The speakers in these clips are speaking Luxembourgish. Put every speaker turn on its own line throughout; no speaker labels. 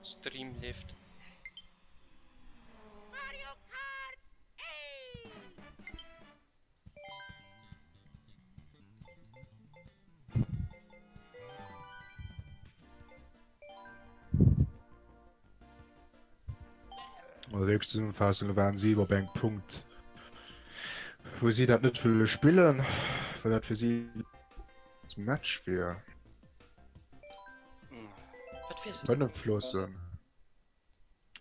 Stream leeft.
Also wierklech Zesummenfassung waren si op engem Punkt, wou si dat net wëlle spillen, well dat fir si Match wier.
Wat wier se?
5 loossen.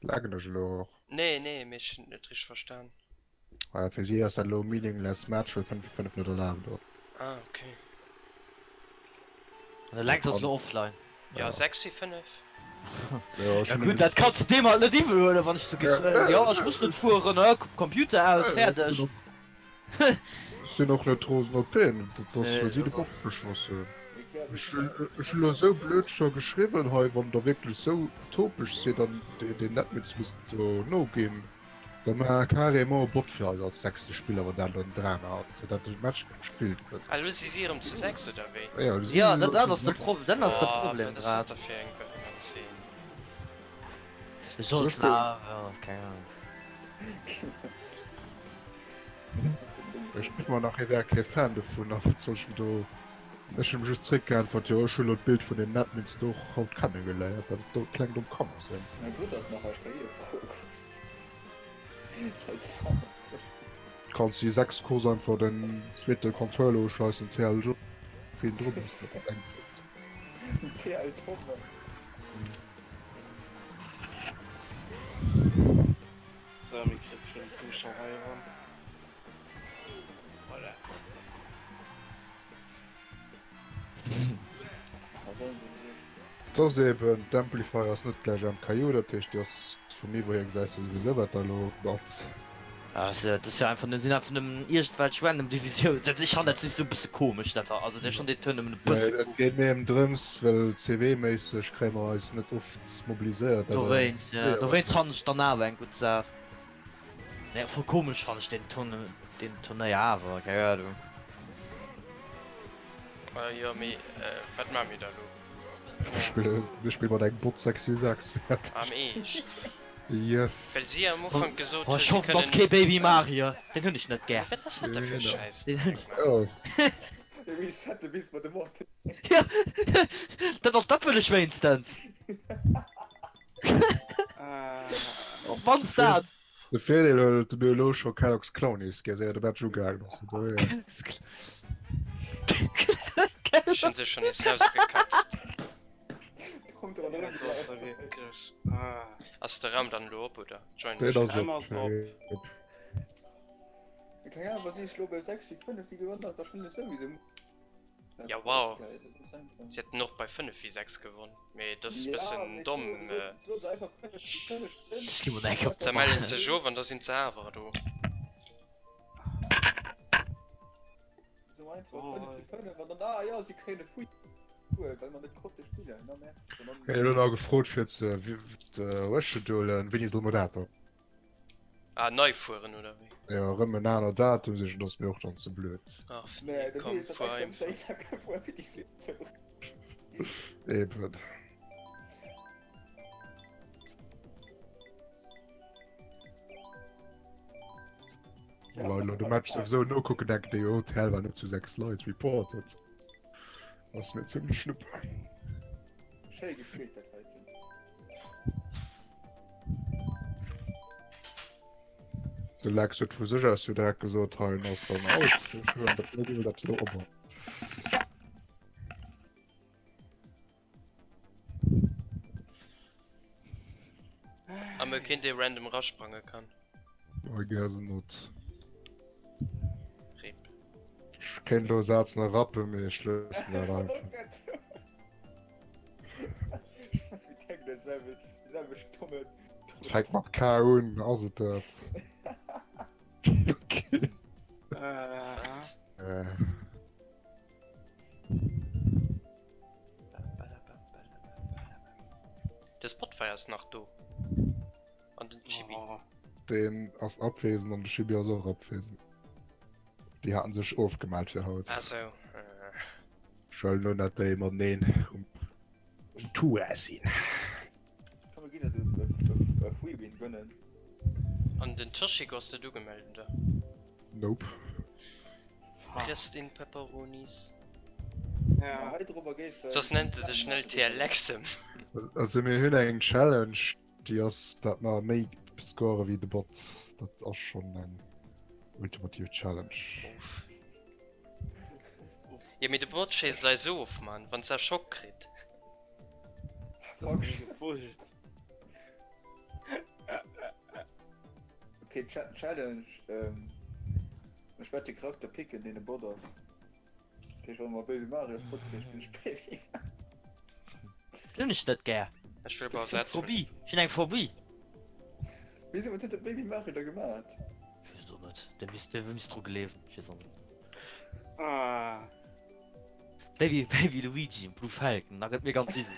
Lagen ech elo och.
Nee, nee, mee ech hunn et net richteg verstan.
Ah, fir si ass dat elo meaningless Match, well 5 géint 5 net erlaabt ass.
Ah, okay.
An de Lex ass elo offline.
Jo, 6 wéi 5.
Jo, ech
Ja
hunn
gutt, dat kanns de deem halt net iwwel huelen, wann ech sou géif soen, jo ech muss net fueren, hë, Computer aus, fäerdeg.
Ech sinn och net rosen op hien, dat ass well si de Bock geschoss hunn. Ech hunn elo esou blöd scho geschriwwen hei, wann der wierklech esou utopesch sidd an deen Admins misst do noginn, da maach carrément e Bot fir eis als sechste Spiller, wann dat elo en Drama ass, fir dat de Match gespillt gëtt.
Ah, elo si si erëm zu 6 oder wéi?
Jo, elo si
Jo,
si
dat
erëm
ass
zu
de
6.
Pro, dat ass de
Boah,
Problem
wat ass dat
grad.
da fir eng Behënnert-Zeen?
Sollten awer, keng Ahnung.
Ech ginn mer nach, hie wär kee Fan dovun, a wat soll ech em do. Ech hunn em just zréckgeäntwert, jo ech hunn elo d'Bild vun den Admins do och haut kennegeléiert, dat do kleng domm Kanner sinn.
Mäi Brudder ass nach HKI froe komm. Dat ass awer.
Kanns déi 6 Course einfach den zweete Controller uschleissen, TLJ ween drun ass, dat eng.
TL Tomme.
So, mir kritt schon d'Duscher hei eran. Voilà.
Et ass eben, d'Amplifier ass net gläich MKU, dat heescht déi ass vum Niveau hier gesäis de souwisou wat da elo ass.
Also dat ass jo einfach, sinn einfach nëmmen iergendwelch random Divisiounen. Dat ech fannen dat souwisou e bësse komesch dat also ech fannen deen Tour nëmmen e bësse
Et geet méi ëm drëms, well CW-méisseg kréie mer eis net oft mobiliséiert.
Dowéinst, jo, dowéinst fannen ech dann awer eng gutt Saach. Mee voll komesch fannen ech deen Tour, deen Turnéier awer, keng Ahnung.
Jo mee wat maa mir da lo?
Mir spille mat engem Bot 6 u 6.
Am Eescht?
Yes.
Well si am Ufank gesot
Oh,
hunn,
ech
si
hoffen, dass
kënnen.
kee Baby Mario. Deen hunn ech net gär.
Wat ass dat da fir e Schäiss?
Deen hunn
Oh.
De Reset bis bei de Morty.
Ja, dat ass, dat wëll ech wéinstens. Op d'mannst dat.
De Virdeel huet, datt mir elo scho Kellogg's Clownies gär séier de Match ugehaangen ass. Vun dohier.
Ech hunn se schonn nees rausgekatzt. Ass de Raum dann elo op oder joinen
Deen
ech
ass
elo?
op.
Keng Ahnung, was si elo bei 6 wéi 5 si gewonnen hat wahrscheinlech souwisou.
Ja wow, si hätten och bei 5 wéi 6 gewonn, mee et ass bëssen domm. Se mellen sech of an da sinn se awer do.
So einfach 5 fir 5 an dann, ah ja, si kréien e Fuier, well mer net konnte spillen. Na merci.
Mir hunn elo nach gefrot fir ze reschedulen, wéini soll mer dat?
Ah, nei fueren oder wéi?
Jo, erëm en aner Datum sichen, ass mir och dann ze blöd.
Ach nee, komm, fuer einfach.
Eben. Wa Leit elo de Match souwisou nokucken, denken déi, oh, TL war net zu 6 Leit, reported. Ass mir zimmlech schnupp.
Schéi gespillt dat heiten.
De Lex huet vu sech aus jo direkt gesot, hei ass dann out. Ech hunn dat net iwwer dat elo op.
A mol keen dee random rasprange kann.
I guess not.
Rip.
Ech kéint elo e Saz nach rappen, mee ech loossen dat einfach. Fänkt mat K un, ass et dat? Okay.
Wat?
Äh.
De Spotify ass nach do. An den Chibi.
Oh.
Den ass abwesend an de Chibi ass och abwesend. Déi haten sech ofgemellt fir haut.
Ah sou.
Ech wëll lo net déi mateneen um, um Tour sinn.
Komm mir ginn eis e Free Win gönnen.
An den Toshiko ass net ugemellt oder?
Nope.
Rest in Pepperonis.
Ja.
Soss nennt e sech schnell TLXem.
Also mir hunn eng Challenge, déi ass dat mer méi score wéi de Bot. Dat ass schonn eng ultimativ Challenge.
Uff. Jo mee de Bot schéisst eis of Mann, wann se Schock kritt.
Okay, Challenge. Ähm, ech werd de Charakter picken, deen e Bot ass. Okay, wann mer Baby Mario ass Bot kritt, bin ech Baby.
Hunn ech net gär.
Ech wëll Bowsette.
Phobie, ech hunn eng Phobie.
Wieso, wat huet de Baby Mario da gemat?
Ech weess et och net. Dee misst, dee misst dru gleewen. Ech weess och net.
Ah.
Baby, Baby Luigi, Blue Falcon, da gëtt mir ganz iwwel.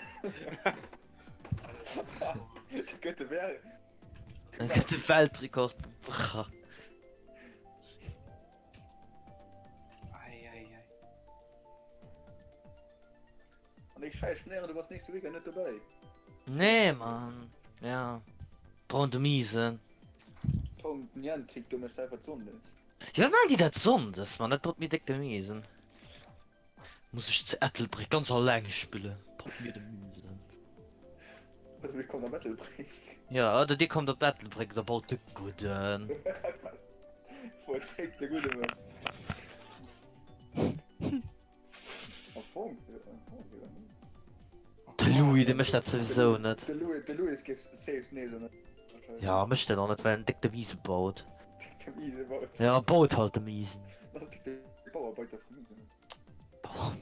Da gëtt de Wel.
Da gëtt de Weltrekord gebrach.
Ei, ei, ei.
An ech scheiss schnéieren, du bass nächste Weekend net dobäi.
Nee, Mann. Ja. Brauchen de Miesen.
Tom Niantic, du mechs einfach Sonndes.
Jo wat maachen déi dat Sonndes man, dat baut mir déck de Miesen. Muss ech zu Ettelbréck ganz alleng spillen, baut mir de Miesen.
Oder mir kommen op Ettelbréck.
Jo oder dir kommt op Ettelbréck da baut de Gudden.
Baut déck de Gudde man. Am Fong, am Fong, jo.
De Louis dee mécht dat souwisou net.
De Louis, de Louis géif safe nee soen.
Ja mécht en och net well en déck de Miese baut.
Déck de Miese baut.
Ja baut halt de Miesen.
Dat ass déck de Bauarbeiter vu Miesen.
Bauer.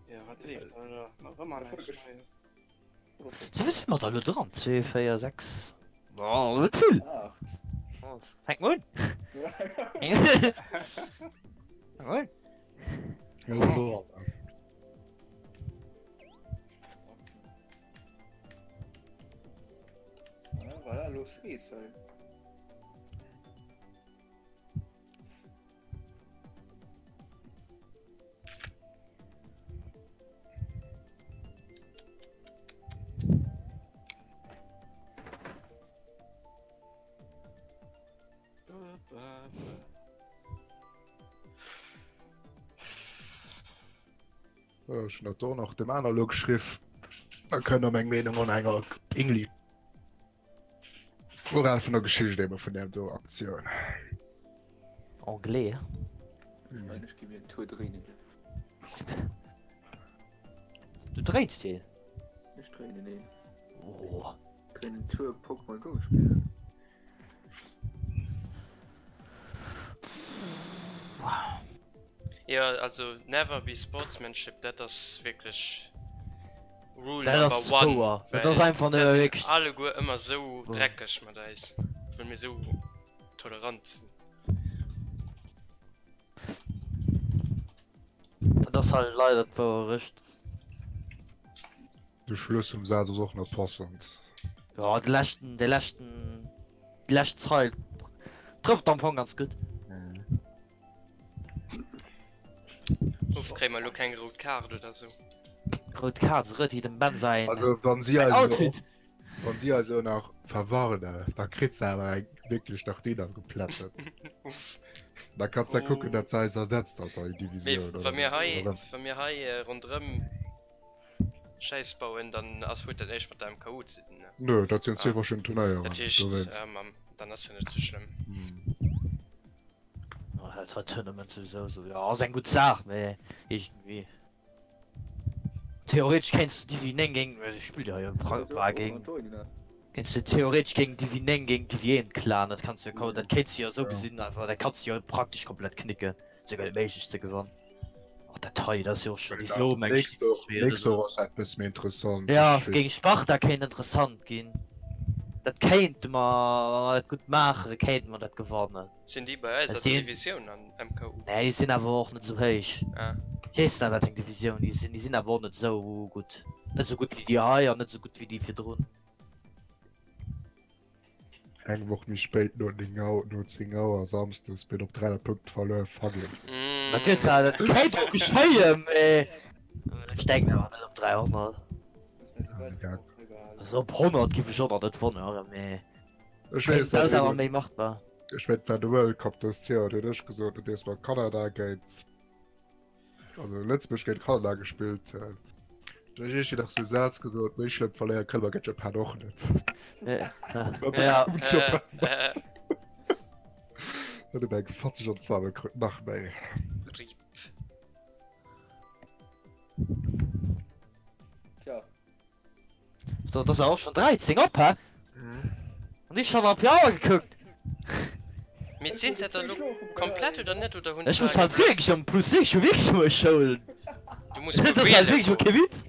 Ja wat leeft da elo? Nach ëmmer näischt Neies.
Sou wéi si mer da elo dran? 2, 4, 6, oh net vill!
8.
Fänk mol un! Fänk mol un!
Ja, voilà, los geht's hei.
Ech hunn dat do nach dem aner elo geschriff. Da kënnt der meng Meenung an enger Ingli. Moral vun der Geschicht ebe vun där do Aktioun.
Anglais.
Ech mengen ech gi mir en Tour dréinen.
Du dréins deen?
Ech dréinen een.
Oh.
Dréinen en Tour Pokémon Go spillen.
Jo also never be sportsmanship dat ass wierklech Rule
Dat
number
ass
one.
wouer. Dat
well
ass einfach
dat
nëmme
sinn
wierklech.
alleguer ëmmer sou dreckeg mat eis, well mir sou tolerant sinn.
Dat ass halt leider d'Wouerecht.
De Schluss vum Saz ass och nach passend.
Jo, de leschten, de leschten, déi lescht Zeil trëfft am Fong ganz gutt.
Uff, kréie mer elo keng rout Kaart oder sou?
Rout Kaart, se rëtt dem Ben säin
Also wann si eis elo,
Outfit.
wann si eis elo nach verwarnen, da kritt se awer eng wierklech nach déi dann geplättet.
Uff.
Da kanns de kucken, dat se eis ersetzt an der
Mee
Divisioun
wa
oder
mir hei,
oder.
wa mir hei ronderëm Schäiss bauen, dann ass huet dat näischt mat der MKU ze dinn, ne?
Nö, dat sinn zwee
Ah.
verschidden Turnéieren,
Dat heescht,
dowéinst.
ah Mamm, dann ass jo net sou schlëmm.
Dat hei Tournament souwisou sou, jo ass eng gutt Saach, mee iergendwéi theoretesch kéints de Divi 9 géint, ech spillt jo hei e géint, kéints de theoretesch géint Divi 9 géint Divi 1 klaen, dat kanns de jo, dat kéints de jo esou gesinn einfach, dat kanns de jo praktesch komplett knicken, ass jo guer net méiglech ze gewannen. Och dat hei, dat ass jo och scho bis elo meng ech
Nächst Woch, nächst Woch ass eppes méi interessant.
Ja, géint Sparta kéint interessant ginn. Dat kéinte mer, wa mer dat gutt maachen, kéinte mer dat gewannen.
Sinn déi bei eis an der Divisioun an MKU?
Nee, déi sinn awer och net esou héich.
Ah.
Ech weess net wat eng Divisioun déi sinn. Déi sinn awer och net esou gutt. Net esou gutt wéi déi hei an net esou gutt wéi déi virdrun.
Eng Woch méi spéit no 9 Auer, no 10 Auer Samsdes bin op 300 Punkte verluer, fuck it.
Dat huet zwar, dat kéint och geschéien, mee ech denken awer net op 300.
Ja.
Also op 100 giff ech och nach net wonneren, mee
Ech weess
dat
dat
ass awer méi machbar.
Ech mengt war de World Cup dëst Joer, hunn ech gesot, nodeems mer Kanada géint also Lëtzebuerg géint Kanada gespillt hunn. Do hunn ech nach sou Saz gesot, méi schlëmm verléiere kënne mer géint Japan och net.
Ja.
Huet e eng fatzeg an d'Zanne krut, nach méi.
Rip.
Tja.
So, das ist auch schon 13 op, hä? Und ich schon op die Auer gekuckt.
Mee sinn se da lo komplett oder net oder hunn
Ech muss halt wierklech am plus sinn, ech hu wierklech muer Schoul.
Du muss muer
Das ass halt
wiele
wierklech
goen.
kee Witz.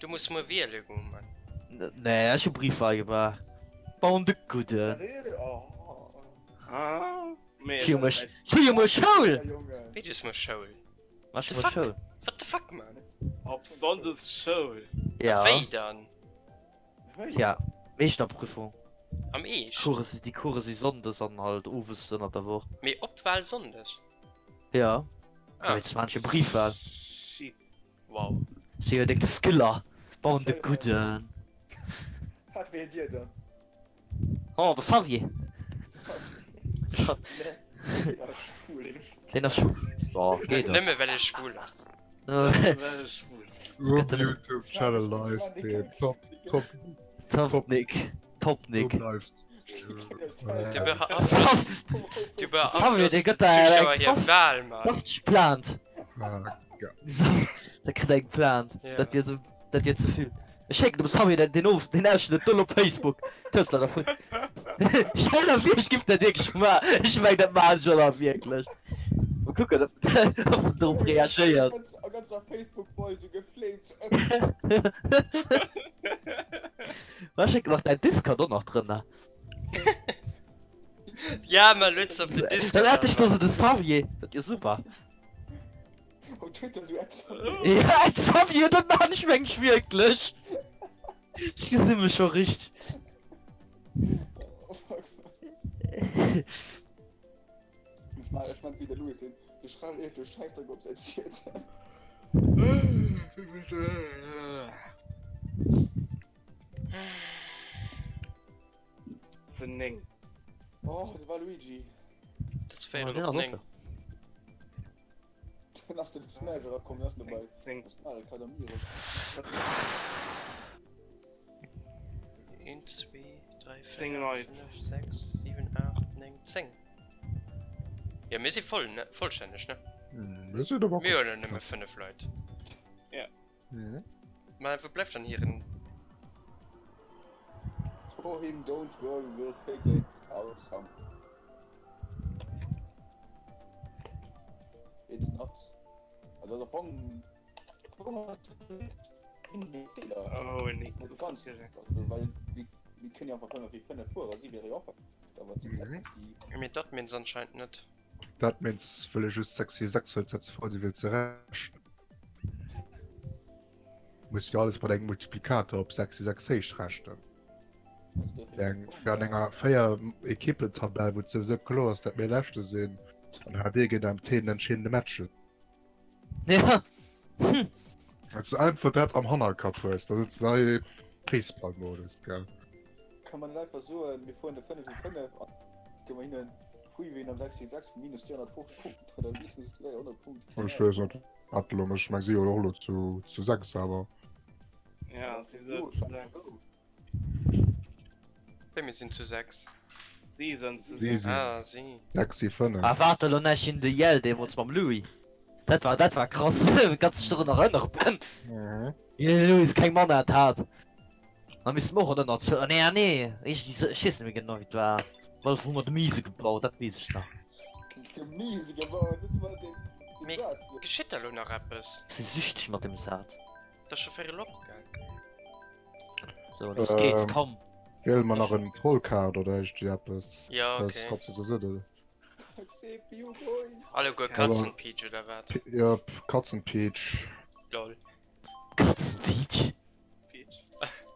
Du muss muer wiele goen, Mann.
Nee, ech hu Briefwahl gemaach. Bauen de Gudden.
Ah, mee
Ech hu jo muer, ech hu jo muer Schoul!
Wéi du hues muer Schoul?
Mach schon mal Schoul.
What the fuck, man?
Op Sonndes Schoul.
Ja.
Wéi dann?
Tja, Meeschterprüfung.
Am Eescht?
Course si, déi Course si Sonndes an halt owes ënnert der Woch.
Mee Opwahl Sonndes?
Ja.
Ah.
Jetzt maan ech e Briefwahl.
Shit.
Wow.
Si jo déck de Skiller. Bauen de Gudden.
Wat wielt dir dann?
Oh, de Xavier. Deen ass schwul. So, geet doch.
Nëmme well e schwul ass.
Well e schwul ass.
Op YouTube Channel Livestream. Top, top,
Top Nick. Top Nick.
top Livestream.
Du beaflosst, du
Xavier,
beaflosst
dee gëtt da
d'Zuschauer
eng
hir
Soft-
Wahl, Mann.
Soft Plant.
Ah, Gott.
Da kritt eng Plant.
Ja.
Dat wier sou, dat wier ze vill. Ech schécken dem Xavier den, den Of, den Ausschnëtt do op Facebook. D'hues der dervun. Stell der vir, ech giff dat wierklech maachen. Ech meng, dat maachen ech och nach wierklech. Mol kucken, ob, ob en drop reagéiert.
A ganzer Facebook-Wall sou geflamed.
Ma schéck nach däin Discord och nach drënner.
Ja, ma lued se op den Discord.
Dann hätt ech do sou de Xavier. Dat wier super.
Op Twitter sou Ed Xavier.
Ja, Ed Xavier, dat maan ech mengt wierklech. Ech gesi mech scho richteg.
Oh fuck. Ech man, ech man wéi de Louis sinn. De schreift iergendwou Schäissdreck op säin Ziedel.
The 9.
Oh, de Waluigi.
Dat ass 4 op 9.
Dann ass den Smash erakomm, dann ass de bei Mario Kart am Miro.
1, 2, 3, 4, 5, 6, 7, 8, 9, 10. Ja, mir si voll, ne? Vollstänneg, ne?
Mir sinn awer.
Mir hunn nëmme 5 Leit.
Ja.
Mä wou bleift dann hiren?
Throw him, don't worry, we'll figure it out some. It's not. Also der Fong.
Oh, nee.
Du kannst, also, weil wir, wir können ja einfach 5 wie 5 fuhren, sie wäre ja auch aber sie
Mhm.
die
Mee d'Admins anscheinend net.
D'Admins wëlle just 6 wie 6 well d'SV si wëll ze rechnen. Muss jo alles mat engem Multiplikator op 6 wie 6 héich rechnen. Eng fir an enger 4 Ekippen-Tabell, wou et souwisou kloer ass, dat mir Leschte sinn, an HB géint AMT den entscheedende Match hunn.
Ja. Hm.
Wann s du einfach dat am Hannerkapp hues, da sëtz du hei Facepalm-Modus, gell?
Kann man net einfach soen, mir fueren de 5 géint 5 an gi mer hinnen Freewin am 6 géint 6 vu minus 250 Punkten oder minus 300 Punkten.
Ech weess net, wat elo mécht. Ech meng si jo och elo zu zu 6 awer.
Ja, si sinn zu 6.
Wéi mir sinn zu 6?
Si sinn zu
Si
6.
sinn
Ah, si.
6, si 5.
Ah waart elo nach hin de Yell deemols mam Louis. Dat war dat war krass. Kanns dech dorun erënnere Ben?
Mhm.
Wéi de Louis keng Manat hat. Da misste mer och en ënnert ah nee ah nee ech ech weess net méi genau wéi et war. Op alle Fall hu mer de Mise gebaut, dat weess ech nach.
Gemise gebaut, dat war den
Mee
Desaster.
geschitt da elo nach eppes?
Si süchteg mat dem Saz.
Dat ass scho véirel op, gell?
So, los geht's,
Ähm,
komm.
Wiele mer nach en Trollkaart oder iergendwéi eppes?
Ja,
Das
okay.
kannst du sowieso de.
CPU boy.
Alleguer Katzenpeach oder wat?
P ja, Katzenpeach.
Lol.
Katzenpeach?
Peach.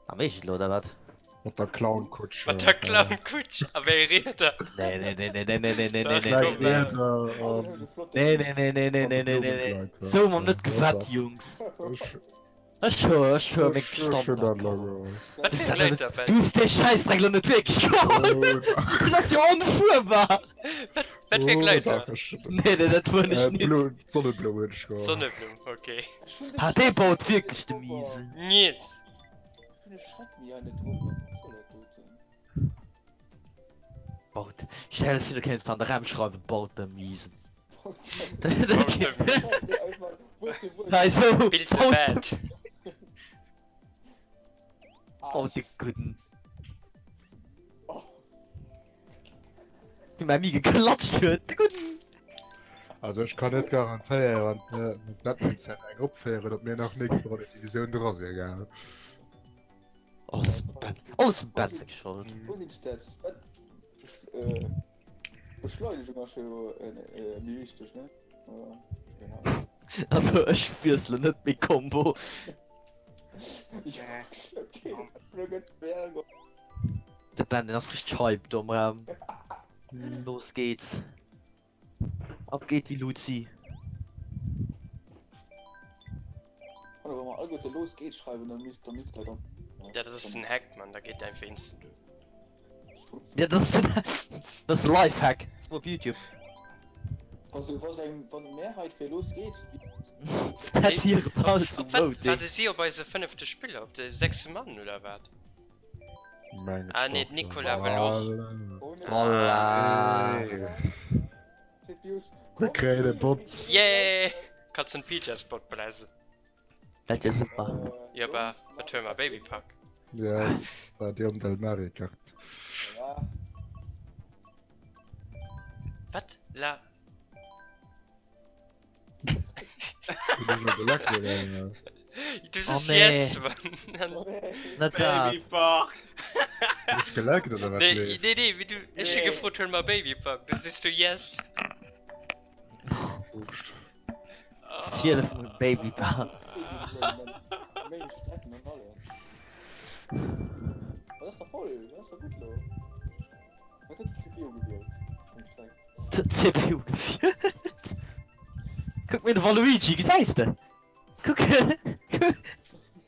Am eescht elo, oder wat?
Mat der Clownkutsch.
Mat der Clownkutsch a wéi Rieder.
Nee, nee, nee, nee, nee, nee, nee, nee, nee,
Ach,
nee,
komm,
nee.
Rieder an.
Nee, nee, nee, nee, nee, nee, nee, nee, nee. So mam net gewett, Jungs.
Ech.
Ech hu ech hu meng Standard. Wat fir eng Leiter, Ben? Du hues dee Schäissdreck lo net wierklech geholl! Dat ass jo onfuerbar!
Wat fir eng Leiter?
Nee, nee, dat wuar ech net.
D'Sonneblumm hunn ech geholl.
D'Sonneblumm, okay.
Ha, dee baut wierklech de Miesen.
Nice!
Baut, stell dir vir, du kéints an de Raum schreiwen, baut de Miesen.
Build the bed.
Oh, de gudden. Wéi mäi Mi geklatscht huet, de gudden.
Also ech kann net garantéieren, wann d'Admin-Zell eng opféieren, ob mir nach nächst Woch an der Divisioun dra sinn, gell?
Alles dem Ben, alles dem Ben seng Schold.
Wou sinn d'Stats? Wat? Beschleunegung ass jo méi wichteg, ne?
Also ech wiesselen net méi Combo. De Ben den ass richteg hyped do am Raum. Los geht's. Ab geht die Luzi.
Oder wa mer alleguerte Los geht's schreiwen, da misst, da misst dat dann.
Ja, dat ass den Hack, Mann, da geet einfach instant un.
Ja, das ist, das ist ein Lifehack. Das war op YouTube.
Also, was eng, wann d'Mehrheit fir Los geht's.
Dat wier et halt zum
Op wat
Voting.
waarde si op eise fënnefte Spiller? Op de sechste Mann oder wat?
Meng
Ah nee,
ech
d'Nicola wëll och.
Voilà.
Mir kréien e Bot.
Yeah! Katz und Peaches Bot blasen.
Dat wier super.
Jo bah, wat huele mer? Babypack?
Yes, war déi om Del Mare Kart.
Wat? La. Du
Oh
sos
nee.
yes, Mann.
Net dat.
Babypark!
Ech geleckt oder wat?
Nee,
leeft?
nee, nee, wéi du, ech hu
Nee.
gefrot, huel mer Babypack, du sees du yes.
Wurscht.
Ziele vum Babypark.
Méi Strecken an alle. Dat ass doch voll, dat ass doch gutt lo. Wat huet d'CPU gewielt? Eng Streck.
D'CPU gewielt. Kuck mir de Waluigi, gesäis de? Kuck.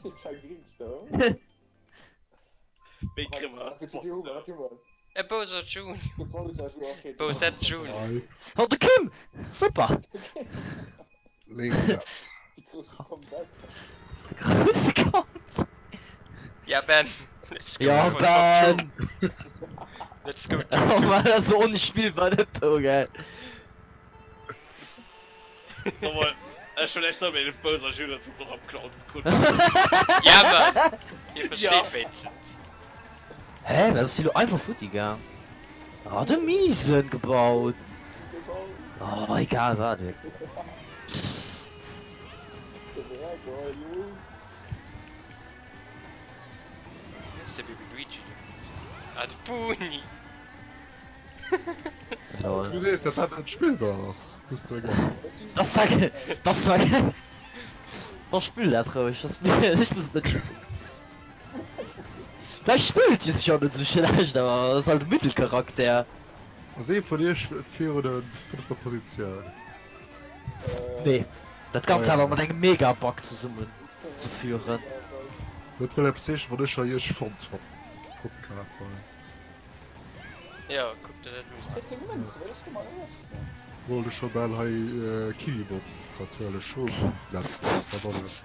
Jetzt hei grinst der.
Wéi kréie mer
Wat CPU, wat hu mer?
E Bowser Junior.
De Bowser Junior, okay.
Bowser Junior.
Oh, de Kim! Super!
Léif dat.
De grousse Comeback.
De grousse Comeback.
Ja Ben, let's go
Ja
for top
Ben!
two. Let's go
Oh
top two.
Mann, dat ass onspillbar dat do, gell?
Nochmol, ech wëll echt net méi de Bowser Junior zu doch am Clown kucken.
Ja Mann, hie versteet
Ja.
wéinstens.
Hä, wat ass déi lo einfach futti gaang? Ah, de Miesen gebaut! Oh, egal wat.
Ass de Baby Luigi do? Ah, de Booni!
Lol.
Du sees, dat dat net spillbar ass. Du so egal.
Das war, das war, das spill dat roueg, das, ech muss et net spillen. Vläicht spillt hie sech och net esou schlecht, awer ass halt e Mittelcharakter.
Ass ee vun iech virun der fënnefter Positioun?
Nee, dat Ganzt awer mat engem Mega-Bug zesummen ze führen.
Dat wëll eppes heeschen, wann ech hei iech fonnt hunn. Podcast hei.
Jo, kuck der dat un.
Wollt ech scho bal hei Kiwibot natierlech scho setzen, ass dat alles.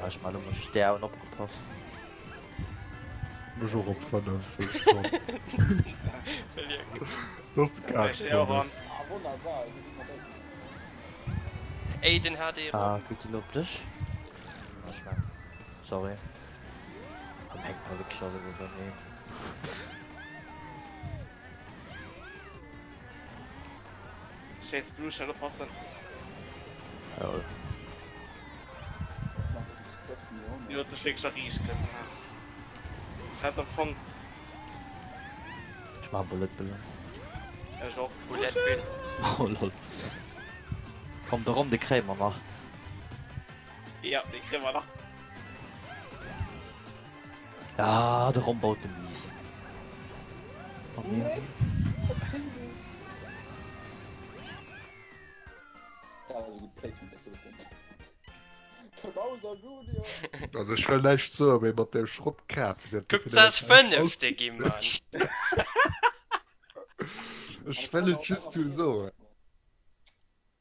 Ech man elo Stär un opgepasst.
Mech och op 5 Dass de Kaart komm
Ey den HD
Ah gutt elo op dech. Ech mein sorry. Am hänkt mer wierklech alles auserneen.
Schéiss Blue Shell oppassen.
Lol.
Déi huet sech wierklech erriicht kënnen. Ech hat am Fong.
Ech maachen Bullet Bill.
Ech och.
Bullet Bill.
Oh lol. Komm de Ronn de kréie mer nach.
Ja, dee kréie mer nach.
Ah, de Rom baut de Mies.
Also ech wëll näischt soen, mee mat deem Schrottkap.
Kuckt se ass Fënnefte gi Mann.
Ech wëll et just sou soen.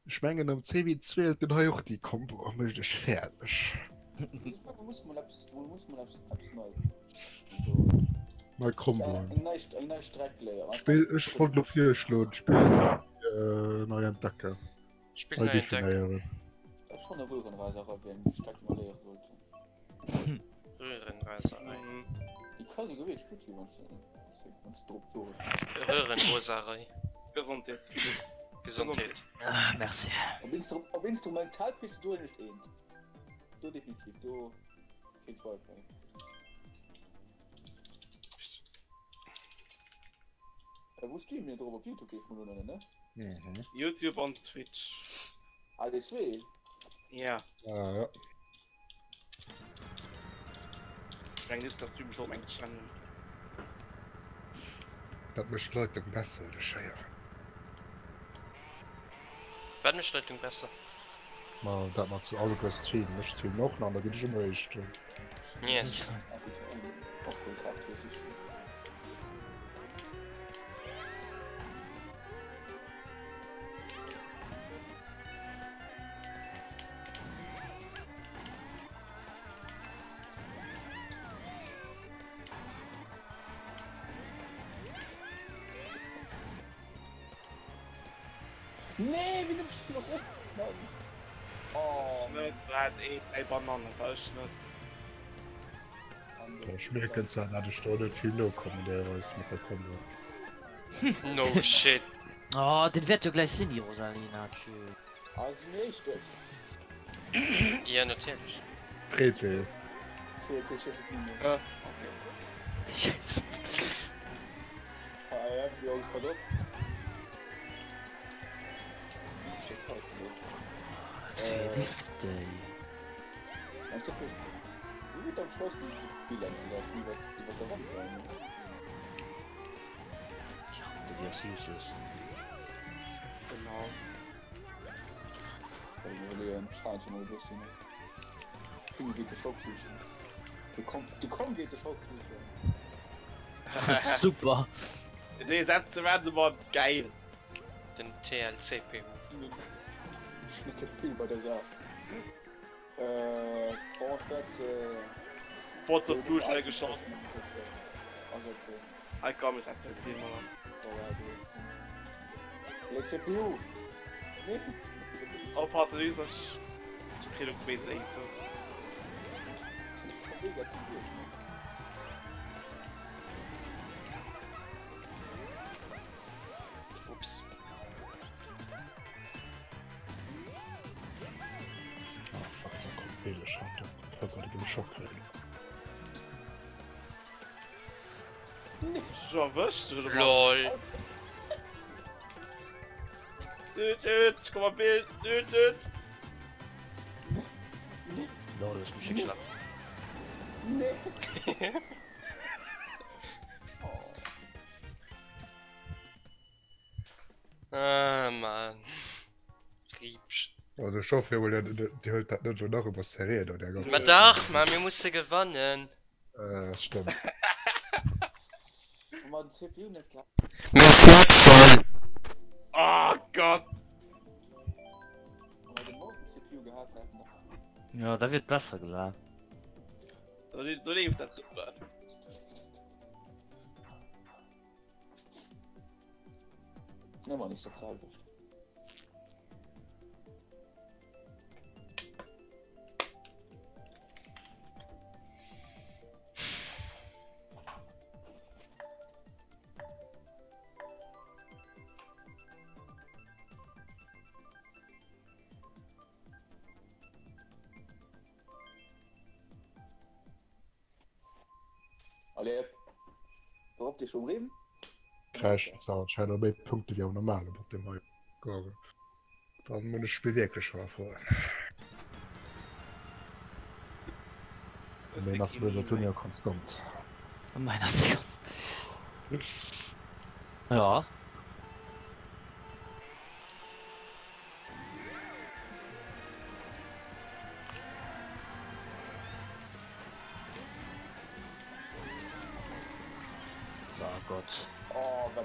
Ech mengen am CW2 huet den hei och déi Kombo a mécht ech fäerdeg. Nei Komboen. Spill ech wollt lo virschloen, Spill nei entdecken.
Spill nei entdecken. Röhrenraserei. Röhrenroserei.
Gesondheet.
Gesondheet.
Ah, merci.
Op, Instru op Instrumental kriss du do nicht eent. Do definitiv, do keen Zweifel. Äh, wo streamen wir drop? Op YouTube gehe ich mal an, ne?
Mhm.
YouTube an Twitch.
Ah, déi zwee?
Ja.
Ah, ja.
Eng ist das typisch op eng Channel.
Dat mécht d'Leitung besser, huet ech héieren.
Wat mécht d'Leitung besser?
Ma dat mat zu alleguer streamen. Ech streamen och nach an da ginn ech ëmmer éischten.
Yes.
Nee, wéi nimmst du nach op, Mann? Oh.
Net wat ee eng Bananne, war ech net.
Ech mierken zwar dat ech do net vill nokommen deelweis mat der Kombo.
No shit.
Oh, den wäert jo gläich sinn, déi Rosalina. Tschüss.
Ah, si mir éischter?
Ja, natierlech.
Freet ee.
Okay, okay, ech iessen d'Mine.
Ah, okay.
Ah, ja, déi Augen grad op.
Wéi déi? Déi ass useless.
Genau.
Super.
Déi Sätze waren ëmmer geil.
Den TLCP.
Vill bei der Saach. Äh, bon, ech wäert se.
Bot op du schnell geschoss.
Asetzen.
Hei komm, ech setzen den mol an.
Le CPU! Nee!
Oppassen, wéi soll ech. Ech kritt och béis Éisser.
Ups.
Ah fuck, da kommt Bild schon. Da kann ich Schock kriegen.
So erwëscht oder was?
LOL.
Düt, düt, komm mal Bild, düt, düt.
Lol, ech mech geschlapp.
Nee!
Ah, Mann. Riebsch.
Also ech hoffe emol, Dir dir hëlt dat net elo nach ëmmer seriö do, där ganzer
Ma dach, ma mir musse gewannen.
Äh, stëmmt.
Wa mer den CPU net gehat.
Mir ass net voll.
Oh Gott.
Wa mer den Molten CPU gehat hätten, da.
Ja, da wier et besser gelaf.
Do, do leeft dat super.
Ëmmer nees dat selwecht. Allez hop. Wourop Dir schon rem?
Kräischt zwar anscheinend och méi Punkte wéi am normale mat deem hei Gore. Dann muss ech d'Spill wierklech hannerfroen. Deen ass Böser Junior konstant.
Ëmmerhin ass se ganz. Ja. Oh Gott.
Oh, wat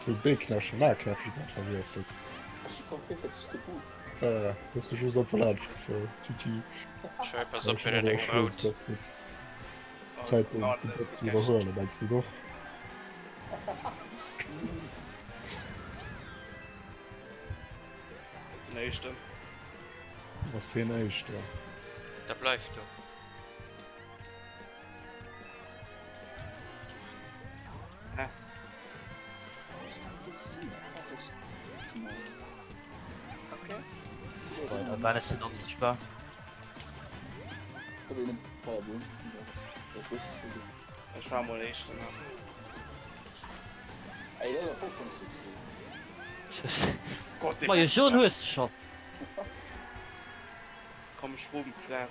Vu B-Knäppchen an A-Knäppchen grad verwiesselt. Äh, hues de just einfach laanscht gefuer. GG.
Schei, pass op, wenn eng rout.
Zäit de Bot ze iwwerhuelen, mengs de doch?
Ass den éischten.
Ass hien éischter?
Da bleif do.
Hä? Okay.
Wann ass den onsichtbar?
Ech war mol éischten. Gott,
Majo Jaune hues de schon.
Komm ech ruben d'Plaz.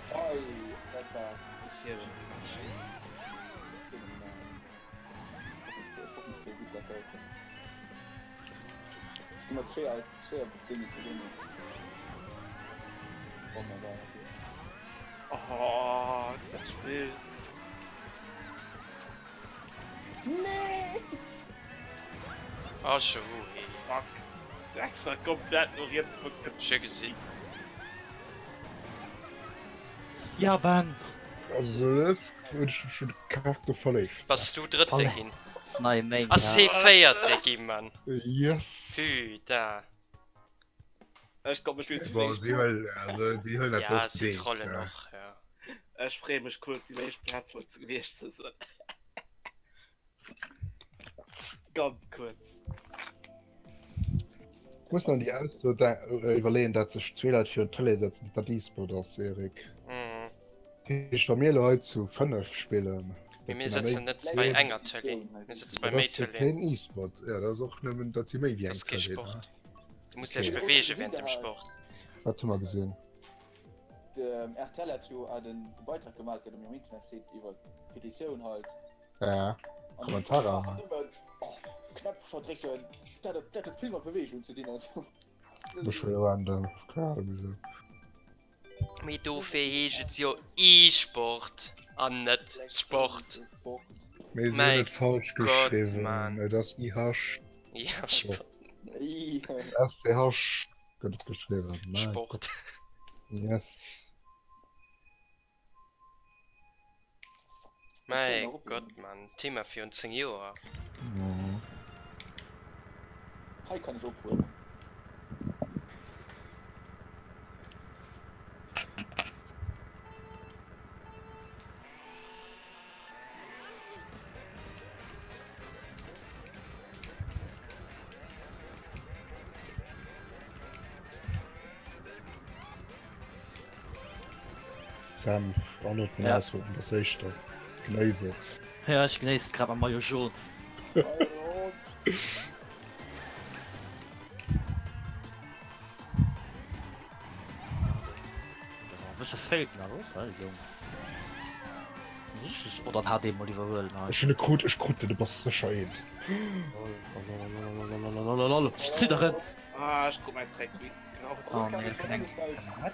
Oh, dat Spill.
Ah, scho wou hee.
Fuck. Extra komplett no riets verknüpft.
Scho gesi.
Ja Ben.
Also sou lues hunn ech mech un de Charakter verléift.
Bass du Drëtte ginn?
Ass nei Main.
Ass hee Véierte gi Mann.
Yes.
Putain.
Ech komm ech spill
Bon, si huelen, also si huelen dat
Ja,
och
si
deep,
trollen
ne?
och, ja.
Ech freeë mech kuerz déi éischt Plaz mol ze gewiescht ze sinn. Ganz kuerz.
Ech muss nach déi Ausso iwwerleeën, dat sech zwee Leit virun d'Tëlee setzen, dat dat E-Sport ass, Eric.
Mhm.
Dat heescht, wa mir elo hei zu 5 spillen,
Mee
dat
mir
sinn der
sëtzen
méi.
net bei enger Tëlee, mir sëtze bei
Dat
méi
ass jo
Tëleen.
keen E-Sport, jo, dat ass och nëmmen, dat si méi wéi
Dat
eng
ass kee
Tëlee, ne?
Sport. Du muss dech beweege während dem Sport.
Wat hu mer gesinn?
De rtl hat jo hat en Beitrag gemaach gëtt op hirem Internetsite iwwer d'Petitioun halt.
Ja, Kommentarer.
Oh, Knäppcher drécken, dat huet dat huet vill mat Beweegung ze dinn an esou.
Ech hu random, keng Ahnung wisou.
Mee dofir heescht et jo E-Sport an net Sport.
Mee se hunn
Mäi
et falsch
Gott,
geschriwwen,
Mann.
et ass IH.
Ja, Sport.
SCH gëtt et geschriwwen. Mäi
Sport.
Gott. Yes.
Mäi Gott, Mann. Thema virun 10 Joer.
Mhm.
Hei kann ech ophuelen.
Sam, an et
Ja.
ausholen, das éischter. Genéiss et.
Ja, ech genéiss et grad mam Maillot jaune. Bësse fake nach, was? Hei, Jong. Oh, dat hat ee mol iwwerhuelen hei.
Ech hunn e krut, ech krut den, du bass sécher eent.
Lololololololololol, ech zidderen.
Ah, ech krut mäin Zäit wéi
Oh nee, kleng.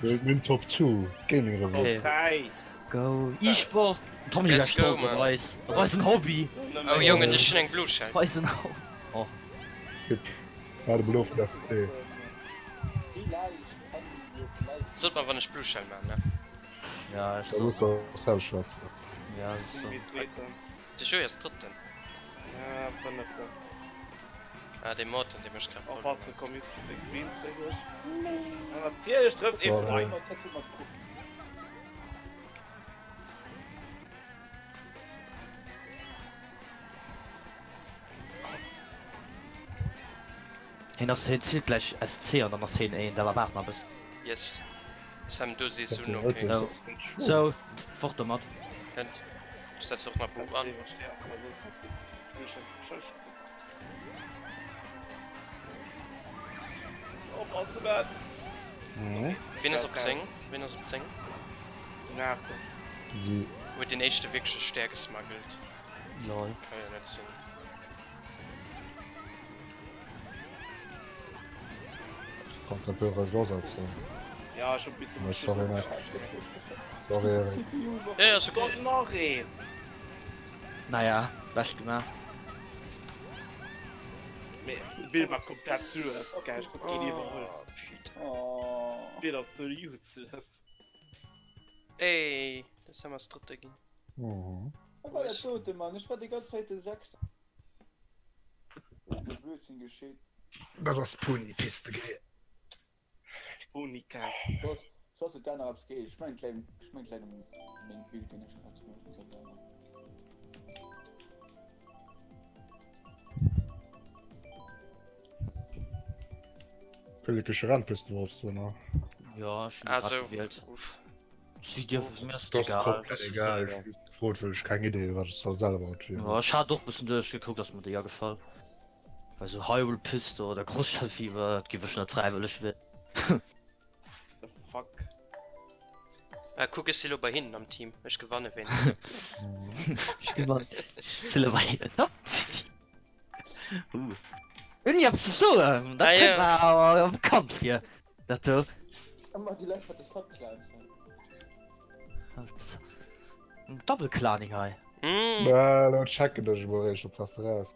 Mir hunn Top 2 Gaming Revolt.
Okay.
3.
Go E-Sport! Tommy
Let's
wär
go,
stolz op
man.
eis. Op eisen Hobby.
Oh Jongen, ech hunn eng blo Schell.
Op eisen Oh.
Hip. Waarde mol of den SC.
Sot mer wann ech blo Schell man, ne?
Ja, ech
Da muss
soen.
mer op Cell schwätzen.
Ja, ech soen.
De Joey ass drëtten.
Ja, fënneften.
Ah, dee Morton, dee mécht grad
Oh,
Problemer.
warte, komm, jetzt ist der Green, sehr gut. Ja, natürlich trifft eben
Ja.
rein.
Hien ass hien zielt gläich SC an dann ass hien een, da waart nach e bëssen.
Yes. Sam, du sees
Dat
un,
den
okay.
Auto
So, fort domat.
Kënnt. Ech setzen och nach Bub an. Wien ass op 10? Wien ass op 10?
Si.
Huet deen éischte wierklech e Stär gesmuggelt?
Lol.
Kann jo net sinn.
Kanns un peu Rejour setzen.
Ja, ech hu bis
zum Sorry, Mac. Sorry, Eric.
Ja, ja, ist okay.
Gott, nach een!
Naja, bescht gemaach.
Mee de Bild war komplett useless, gell? Ech krut keen iwwerholl.
Oh, putain.
Oh.
Bild ass sou useless.
Ey, de Sam ass Drëtte ginn.
Mhm.
Wat war dat dote, Mann? Ech war déi ganz Zäit de Sechster. Wou de Blödsinn geschitt.
Dat ass Pony-Piste gé.
Ponykack.
Soss, soss huet dat nach eppes geheescht. Ech mengen kleng, ech mengen kleng meng Bild deen ech grad hunn, ech muss dat änneren.
Wéi Rennpiste wolls du nach?
Ja, ech hunn
Ah,
grad
sou.
gewielt.
Uff.
Si dir mir ass
Dat ass
egal.
komplett egal. Ech hu just gefrot, well ech keng Idee hu wat ech soll selwer haut wielen.
Ja, ech hat och bëssen duerchgekuckt, ass mer déi agefall. Well sou Hyrule Piste oder Großstadtfieber, dat giff ech net fräiwëlleg wielen.
The fuck?
Ah, kuck, ech si lo bei hinnen am Team. Ech gewanne wéinst.
Ech gewannen. Ech si lo bei hinnen am Team. Uh. Hunn eppes ze soen, dat
Ah,
kënnt
ja.
mer awer bekannt vir, dat do.
Ëmmer déi Leit mat de Subclans.
Double Claning hei.
Mm.
Mä lo checken ech emol réischt op was de raus.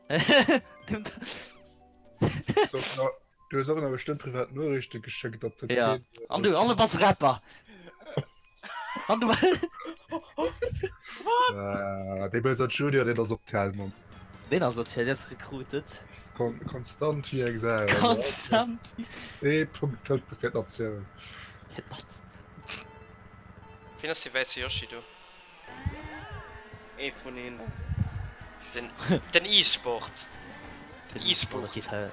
So, na, du hues och nach bestëmmt privat Noriichte geschéckt, datt de
Ja.
keen.
An du, an du bass Rapper. An du.
Ah, dee Böser Junior, deen ass op Tell, Mann.
Deen ass op Tell, deen ass recruited.
Kon konstant wéi eng Sau.
Konstant.
Ee Punkt tëlt fir d'Natioun.
Fir d'Natioun.
Wien ass dee wäisse Yoshi do?
Ee vun hinnen.
Den, den E-Sport.
Den
E-Sport.
Geet hei.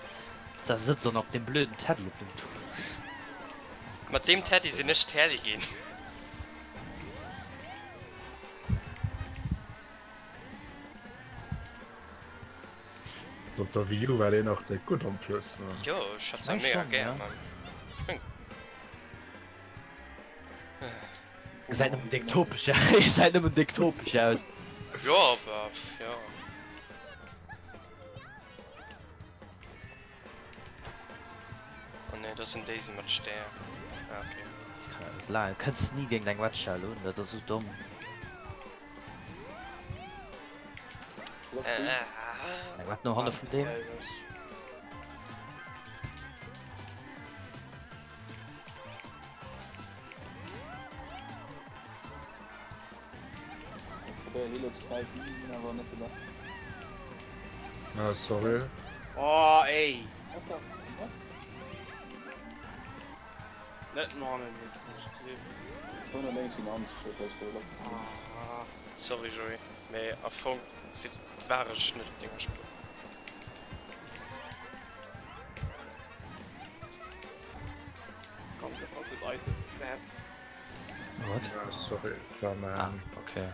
Da sëtzt en op deem blöden Teddy op dem Tuch.
Mat deem Teddy sinn ech Tell ginn.
Op der Wii U war deen och déck gutt en plus, ne?
Jo, ech hat se
Meng
mega
schon,
gär,
ja.
Mann. Ech meng.
Gesäit nëmmen déck topeg aus. Gesäit nëmmen déck topeg aus.
Jo, awer, jo. Oh nee, dat ass en Daisy mat Stär. Ah, okay.
Ech kann dat net laangen. Du kënns ni géint eng Red Shell un, dat ass esou domm.
Äh,
Wat no hanne vun deem?
Ah, sorry.
Oh, ey. Net no hannen. Ah.
Sorry Joé, mee am Fong war ech net op denger Spuer.
What?
Ja, sorry, et war mäin.
Ah, okay.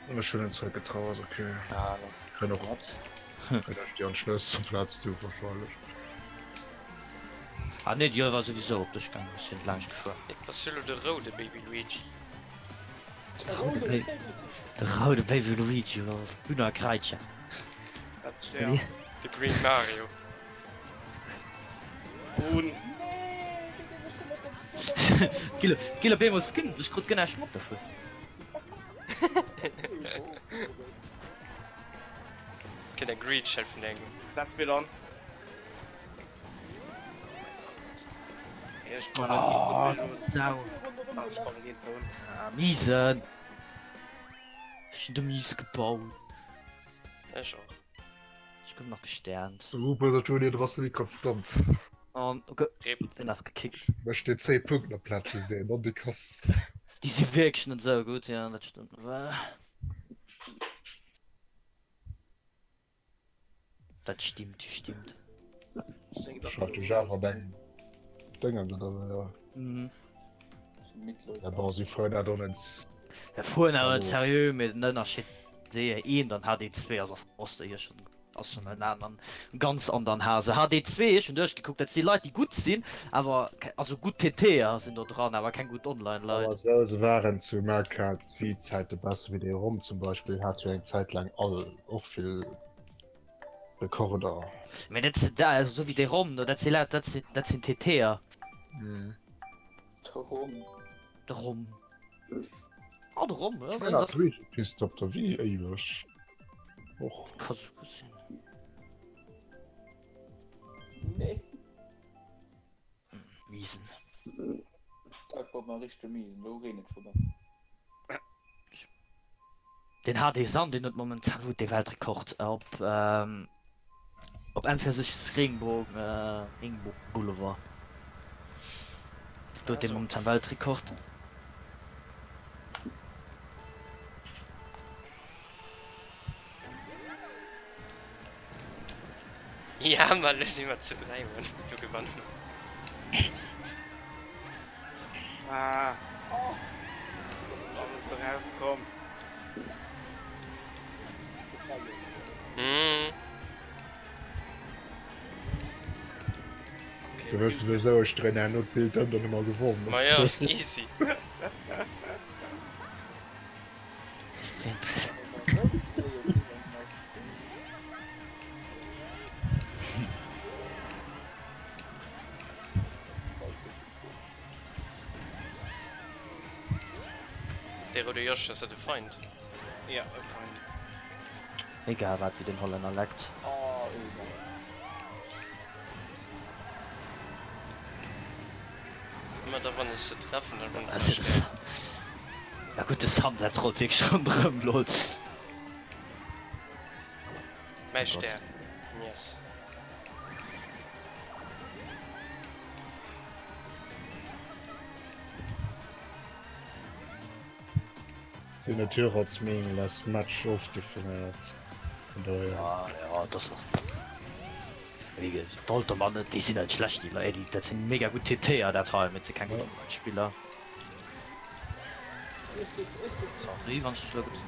Ech hunn en zeréckgetraut, ass okay.
Ah,
Kënn och kënn ech déi an d'Schnëss amplaz du wahrscheinlech.
Ah nee, déi war souwisou op dech gaangen, ech sinn laanscht gefuer.
Ass jo lo de roude Baby Luigi.
De roude Baby, de roude Baby Luigi war Bühner Kreitscher.
Dat ass
De Green Mario.
Brun.
Gil op eemol Skins, ech krut guer näischt mat dovun.
Kënnt eng Green Shell vun engem.
Setz mir dann. Ech kann
Oh,
net
Sau. Ah, Miesen. Ech hunn de Miese gebaut.
Ech och.
Ech gouf nach gesternt.
Du Böser Junior, du bass net méi konstant.
An okay.
Rip.
Den ass gekickt.
Mech déi 10 Punkten amplaz just een an déi Kass.
Déi si wierklech net esou gutt, ja dat stëmmt. Dat stimmt, stimmt.
Schreift dech awer an eng Déngens oder wéi?
Mhm.
Ja bon, si fueren dat och net.
Mir fueren awer net seriö, mee den Ënnerscheed D1 an HD2 ass auf Oster hier schon ass schon en aneren ganz andern Hase. HD2 ech hunn duerchgekuckt, dat si Leit déi gutt sinn, awer also gutt TTer sinn do dran, awer keng gutt Online Leit.
Awer sou se waren zu Mario Kart Wii Zäite besser wéi dee Rom zum Beispill, hat jo eng Zäit laang all och vill Rekorder.
Mee dat si da also sou wéi dee Rom do, dat si Leit dat sinn dat sinn TTer.
De Rom.
De Rom. Oh, de Rom, ja,
Ech mengen hat Luigi Piste op der Wii éiweg och.
Ka sou gutt sinn.
Nee.
Miesen.
Dat war mal richteg miesen, lo reent et vorbei.
Den HD San, deen huet momentan wou dee Weltrekord op ähm, op N64 Regenbogen äh, Regenbogen Boulevard. Do huet dee momentan Weltrekord.
Ja, ma lo si mer zu 3 un do gewannen mer.
Ah. Oh. Alles erauskomm.
Mm.
Du wëss souwisou, ech dréinen herno d'Bild ëm, dann hu mer gewonnen.
Ma ja, easy. Dee roude Josch, ass dat e Feind?
Ja, e Feind.
Egal wat wéi den Hollänner leckt.
Ëmmer da wann ech se treffen, dann hunn se e Stär.
Ja gutt, de Sam dat trollt wierklech ronderëm, lol.
Mäi Stär, yes.
Si hunn et jo och als meaningless Match ofdefinéiert, vun dohier.
Ja, ja, dat ass och. Wéi gesot, d'Wolter man net, déi sinn net schlecht, déi Leit, dat sinn mega gutt TTer dat hei, mee et si keng gutt Online-Spiller. Sorry, wann ech dech elo ge.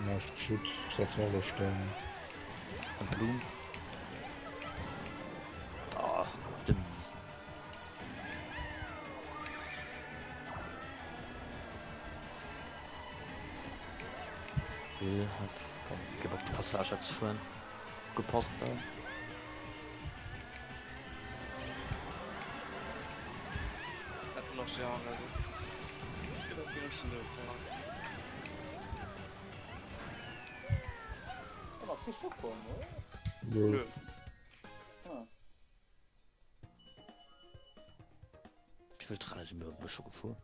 Näischt geschitt, ech setzen och elo Steng.
An d'Blumm. Ah, de Miesen. Bill hat kee Bock de Passage ze fueren. Gepasst da.
Nö.
Wéi vill Trenne si mir elo scho gefuer?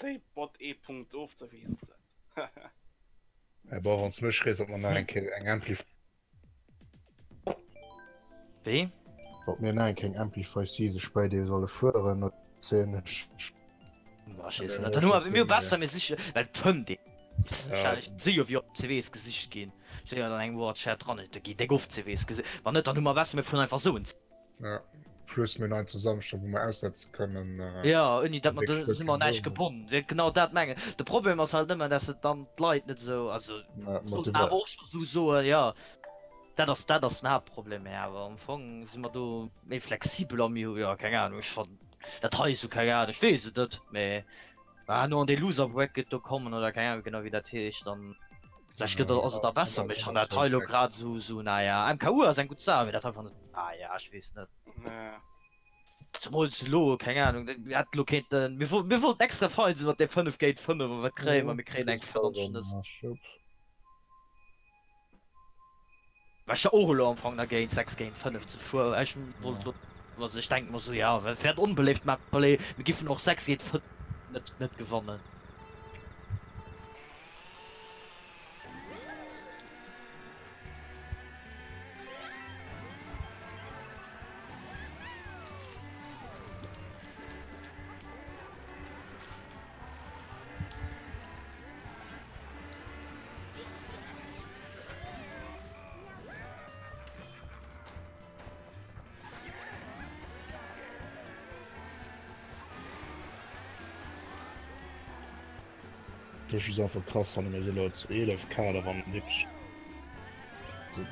Zéi Bot ee Punkt of, da weess et dat.
Äh, bon, wann s mech frees, ob mer nach eng Kéier eng Amplify.
Wéi?
Ob mir nach eng Kéier eng Amplify Season bei dir solle fueren, oder sinn ech.
Boah, ech weess net. Dann hu mer mir hu besser, mir siche, well et fënnt een. Wahrscheinlech si jo wéi op CWs gesicht ginn. Steet jo dann eng Word Chat dran, da geet déck oft CWs gesi. Wann net, dann hu mer besser, mir fueren einfach esou en.
Ja, plus mir hunn einen Zusammenschnitt, wou mer aussetze kënnen.
Jo, ouni datt mer, da si mer un näischt gebonnen. Jo, genau dat mengen ech. De Problem ass halt ëmmer, datt et dann d'Leit net esou, also sollten awer och scho esou soen, jo, dat ass, dat ass den Haaptproblem. Mä awer am Fong si mer do méi flexibel a mir hu, jo, keng Ahnung, ech fannen dat hei esou, keng Ahnung, ech weess et net, mä wa herno an dee Loser Bracket do kommen oder keng Ahnung genau wéi dat heescht, dann vläicht gëtt, ass et da besser. Mee ech fannen dat hei elo grad esou, esou, naja, MKU ass eng gutt Saach, mee dat hei fannen ech. Ah ja, ech weess net.
Nee.
Zemools elo, keng Ahnung, mir hätten elo kéinten, mir wollten, mir wollten extra fein sinn mat där 5 géint 5, a wat kréie mer? Mir kréien eng 40 Nëss. War ech jo och elo am Fong dergéint, 6 géint 5 ze fueren, ech wollt elo, also ech denke mer esou, ja, wäert onbeléift maachen, well mir giffen och 6 géint 5 net, net gewannen.
Dat ass einfach krass, wann mir si lo zu 11 Kader, wann wierklech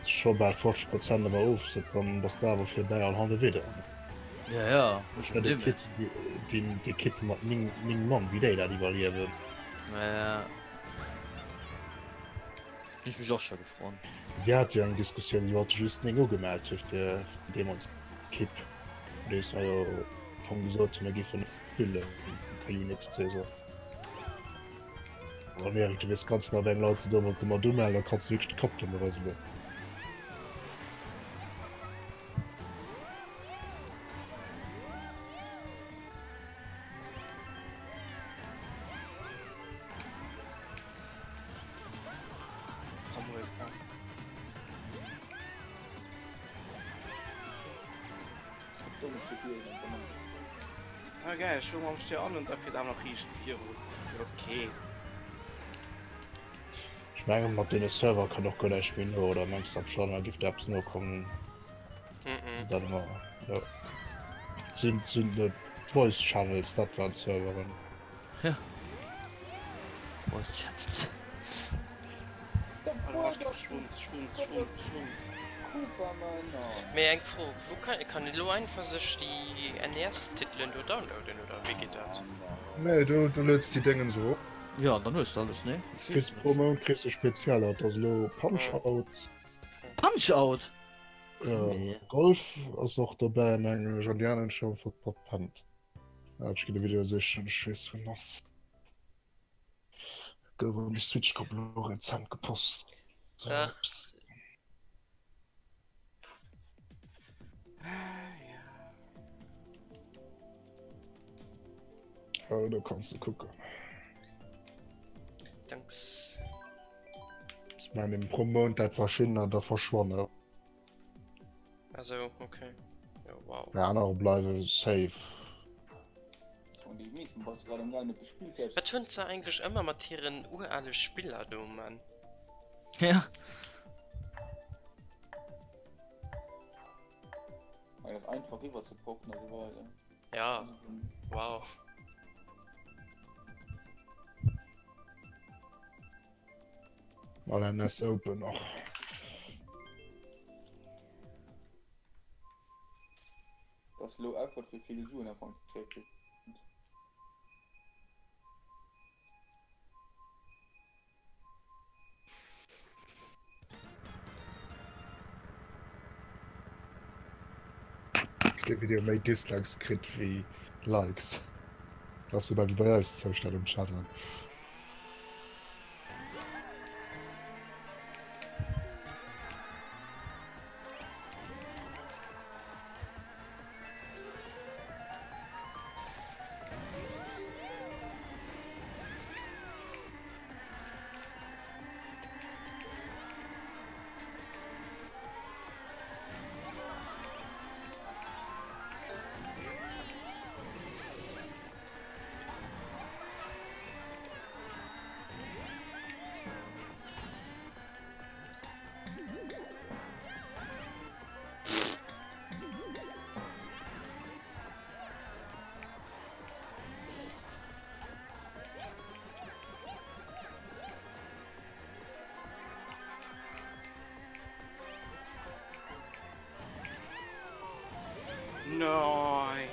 scho bal 50 Prozent ëmmer of sinn, dann bass de awer virbäi an hanne widder.
Ja, ja, ech
hunn d'Ekipp mat 9 Mann, wéi déi dat iwwerliewen.
Ja, ja. Hunn ech mech och scho gefrot.
Si hate jo eng Diskussioun, si hate just 9 ugemellt fir deemools d'Ekipp. Déi war jo schonn gesot hunn, mir géifen net spillen, Cailloux Saison. An Erik, du weess ganz genau, wéi eng Leit se do wollte mat umellen, da kanns du wierklech de Kapp drëmmer rëselen.
Ah geil, ech fuer mam Stier an und da fiert awer nach riicht virun. Okay.
Ech mengen mat deene Server kënnt och guer näischt méi no, oder mengs de am Standard giff da eppes nokommen?
Mhm.
Dat ëmmer, jo. Sinn sinn d'Voice Channels, dat waren d'Serveren.
Ja. Voice Channels.
Mee eng Fro, wou kann kann een elo einfach sech déi NES Titelen do downloaden oder wéi geet dat?
Nee, du du lueds déi Déngens erop.
Jo, an dann hues de alles, nee?
Kriss pro Mount kriss de spezieller, et ass elo Punch Out.
Punch Out?
Golf ass och dobäi mengen ech, an déi aner hunn ech scho verpennt. Ech ginn de Video sichen, ech weess wou en ass. Gouf an déi Switch Koppel och rezent gepost.
Ach.
Oh, do kanns de kucken.
Danks.
Ech mengen pro Mount dat verschiddener da verschwannen.
Also, okay. Ja, wow.
Déi aner bleiwe safe.
Wat hunn se eigentlech ëmmer mat hiren urale Spiller do, Mann?
Ja.
Einfach riwwer ze porten a sou weider.
Ja, wow.
Mal NS Open och.
Dass low effort fir vill Suen am Fong gekriegt gëtt.
De Video méi Dislikes kritt wéi Likes. Dat ass esou bal wéi bei eis Zoustänn um Channel.
Nein.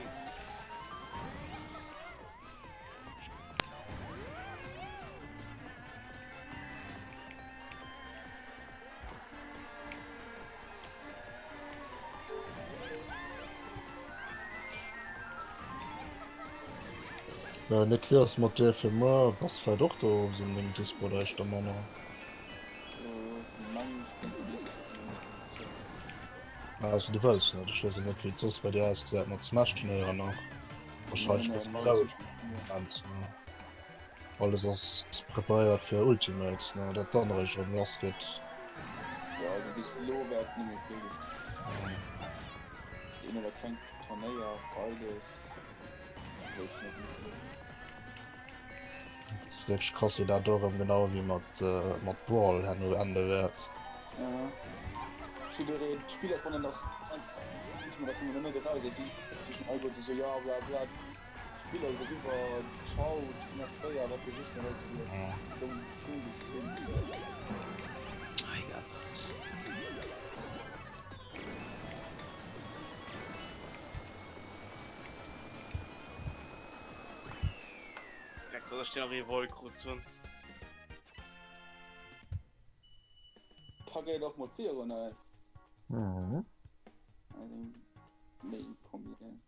Nick, wéi ass mat dir fir muer? Bass vläit och do op esou engem Dispo oder éischter manner? Also du wëlls net? Ech weess jo net wéi et soss bei dir ausgesäit mat Smash Turnéier nach. Wahrscheinlech bëssen méi roueg am Moment ne? Alles ass preparéiert fir Ultimate ne, dat dann eréischt erëm lass geet.
Jo also bis elo wäert net méi vill geschéien. Een oder klengt Turnéier Freides grouss net méi vill.
Et ass wierklech krass wéi dat do erëm genau wéi mat mat Brawl herno ende wäert.
Ja jiddereen d'Spiller fannen dass dass mer net eraus ass si zwischen alleguerte sou jo bla bla. Spiller ass eriwwer, ciao, bis nach fréier, wat weess ech nach alles fir domm Kugelsprint.
Ah, egal.
Dreck, dass ech den Revolt krut hunn.
Da geet och mol virun, ey.
Mhm.
Méi prominent.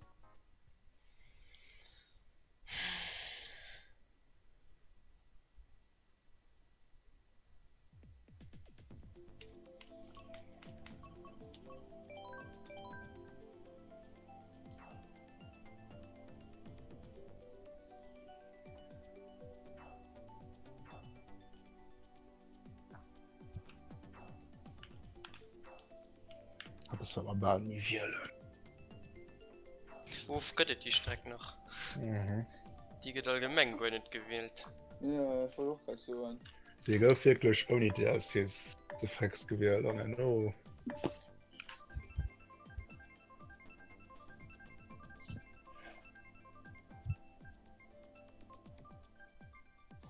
Eppes wat mer bal ni wielen.
Of gëtt et déi Streck nach?
Mhm.
Déi gëtt allgemeng guer net gewielt.
Ja, ech wollt och grad soen.
Déi gouf wierklech ouni DLCs de Frex gewielt an herno.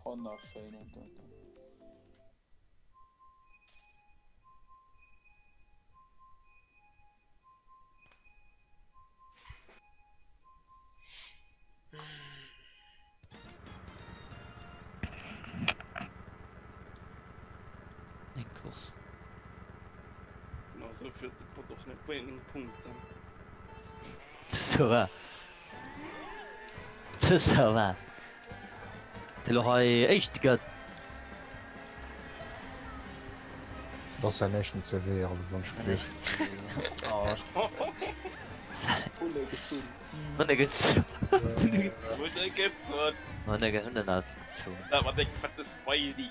Wonnerschéin an dat.
Eng Course.
Genau sou führt de Bot och net bei 9 Punkten.
Ça va. Ça va. Dee lo hei éischte gëtt.
Dat ass säin éischten CV, also wann ech gelift.
Hunne gezunn.
Hunne gezunn.
Hunne gezunn.
Hunne gezunn.
Dat war deng fette Smiley.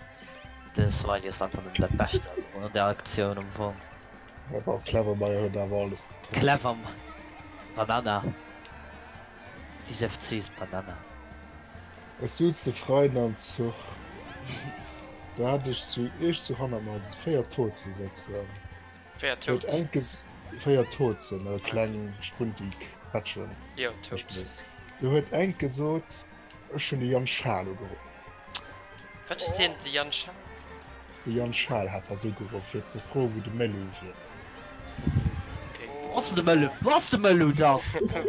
Den Smiley ass einfach nëmmen dat Bescht an der Aktioun am Fong.
Awer Clevermeyer huet awer alles getraff.
Clever Banana. This FC is Banana.
Ech suz de Freiden am Zuch, do hat ech zu iech zu hannert mer 4 Toze sëtzen.
4
Huet
Toz?
eng ges 4 Tozen, äh, kleng Spunti Quetschen.
Jo, Toz.
Do huet eng gesot, ech hunn de Yann Schaal ugeruff.
Wat huet hien, de Yann Schaal?
De Yann Schaal hat hatt ugeruff fir ze froen, wou de Mëllu wier.
Okay.
Wou ass de Mëllu? Wou ass de Mëllu dann?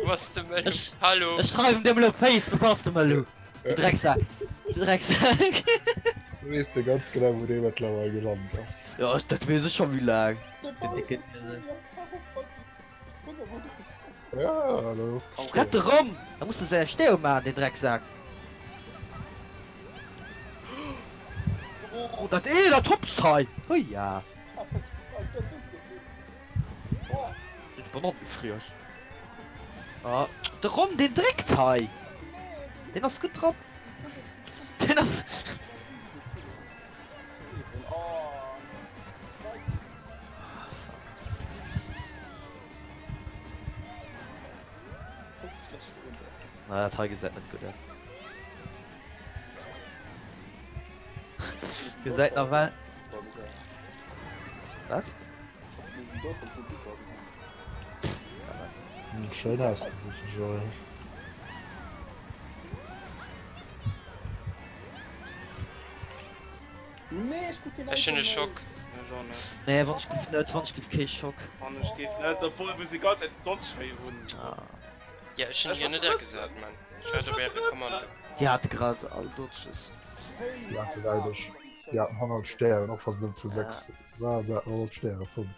Wou ass de Mëllu? Hallo?
Ech schreiwen dem elo Facebook, wou ass de Mëllu? Du Drecksak. Du Drecksak.
Du weess de ganz genau, wou dee mëttlerweil gelant ass.
Jo, dat weess ech scho méi laang.
Ja, dat ass gestoen.
Rett de Rom! Da muss de säi Erstehung maachen, deen Drecksak. Oh, dat ee, dat hopst hei! Huia! Sinn d'Bananen gefriess? Ah, de Rom, deen dréckt hei! Deen ass gutt drop! Deen ass. Na, dat hei gesäit net gutt aus. Gesäit nawell. Wat?
Schéin ausgewichen, Joé.
Ech hunn e Schock.
Ech och net.
Nee, wann ech giff net, wann ech giff kee Schock.
Wann ech giff net, obwuel mir se ganz Zäit Dodge hei hunn.
Ja, ech hunn jo net agesat, Mann. Ech waart op äre Kommando.
Déi hate grad all Dodges.
Déi hate weit ech, déi haten 100 Stären, och wa se nëmmen zu 6 waren, se haten 100 Stäre, Punkt.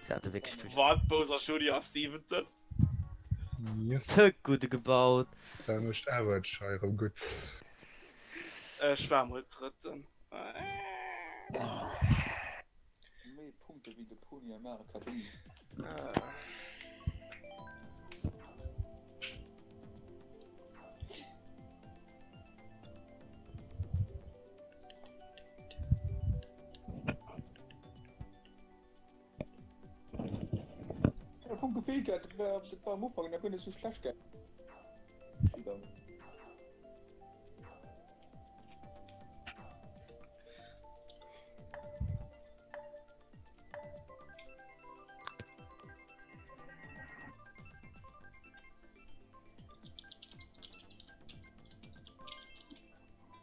Déi hate wierklech vill.
Wat, Bowser Junior ass Stevenson?
Yes.
Ze gudde gebaut.
Dat mécht Average hei erëm gutt.
Ech war mol Drëtten.
Méi Punkte wéi de Pony am Mario Kart Wii. Vum Gefill her, dat war, dat war am Ufank nach guer net sou schlecht gaangen.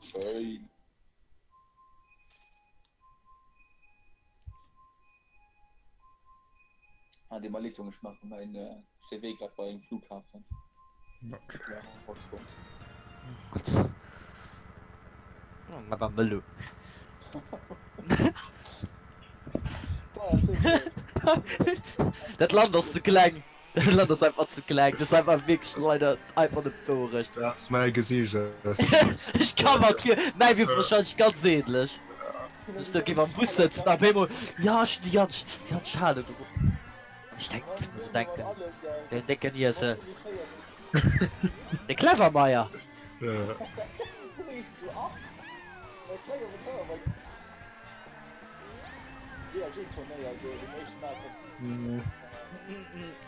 Schéin. Ah, dee mer leed, Jong, ech maache mäin CV grad bei engem Flughafen.
Okay.
Dat Land ass ze kleng. Dat Land ass einfach ze kleng. Dat ass einfach wierklech leider einfach net d'Wouerecht.
Dat ass mäi Gesiicht aus dem Bus.
Ech ka mat fir mäi wier wahrscheinlech ganz ähnlech. Ech do géif am Bus sëtzen a op eemol, jo ech hunn déi ganz déi ganz Schale geroch. An ech denken, ech muss denken, deen décken Iesel. De Clevermeier.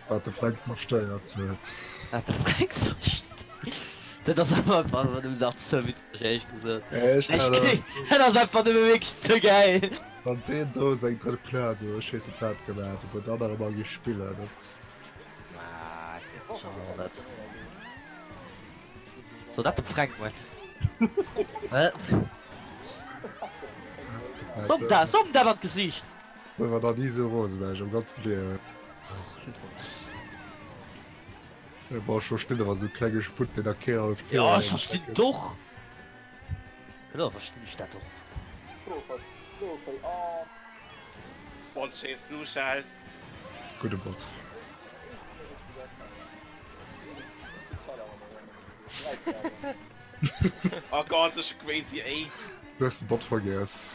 Wat de Fränk zerstéiert huet.
Wat de Fränk zerstéiert. Dat ass awer einfach nëmmen nach ze witzeg, éierlech gesot.
Echt, Alter?
Dat ass einfach nëmme wierklech ze gäil.
Wann deen do seng drëtt Plaz, oder ech weess net wat, gemaach huet, dann nach ëmmer gi spillen, dat.
Ah, ech weess och net. Soll dat dem Fränk mol. Somm dat, somm dat an d'Gesiicht!
Dat war nach ni esou rose war ech am ganzen Liewen. Bon, ech verstinn awer esou klenge Sputt deen da keen halleft
Jo,
Joer
ech verstinn d'och. Kloer verstinn ech dat och.
Gudde Bot.
Oh Gott, ech Crazy 8.
Du hues de Bot vergiess.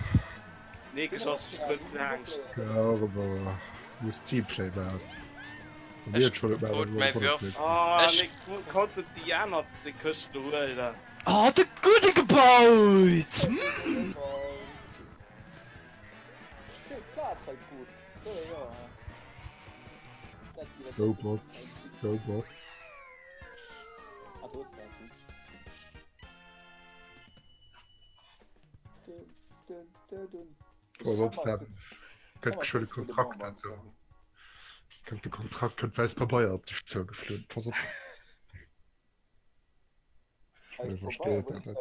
Nee, geschoss, ech bëssen Angscht.
Ja, och ëmmer. Muss Teamplay maachen. Mir
Ech
schon net
krut mäi Wurf.
Oh,
Ech.
nee, konnten déi aner déi Këscht do huelen.
Oh, de gudde gebaut! Hm.
Go Bot, go Bot. Pass op, Sam. Kënnt geschwënn e Kontrakt dat do. Kënnt de Kontrakt, kënnt wäiss Pabeier op dech zougeflunn. Pass op. Ech versteet dat net.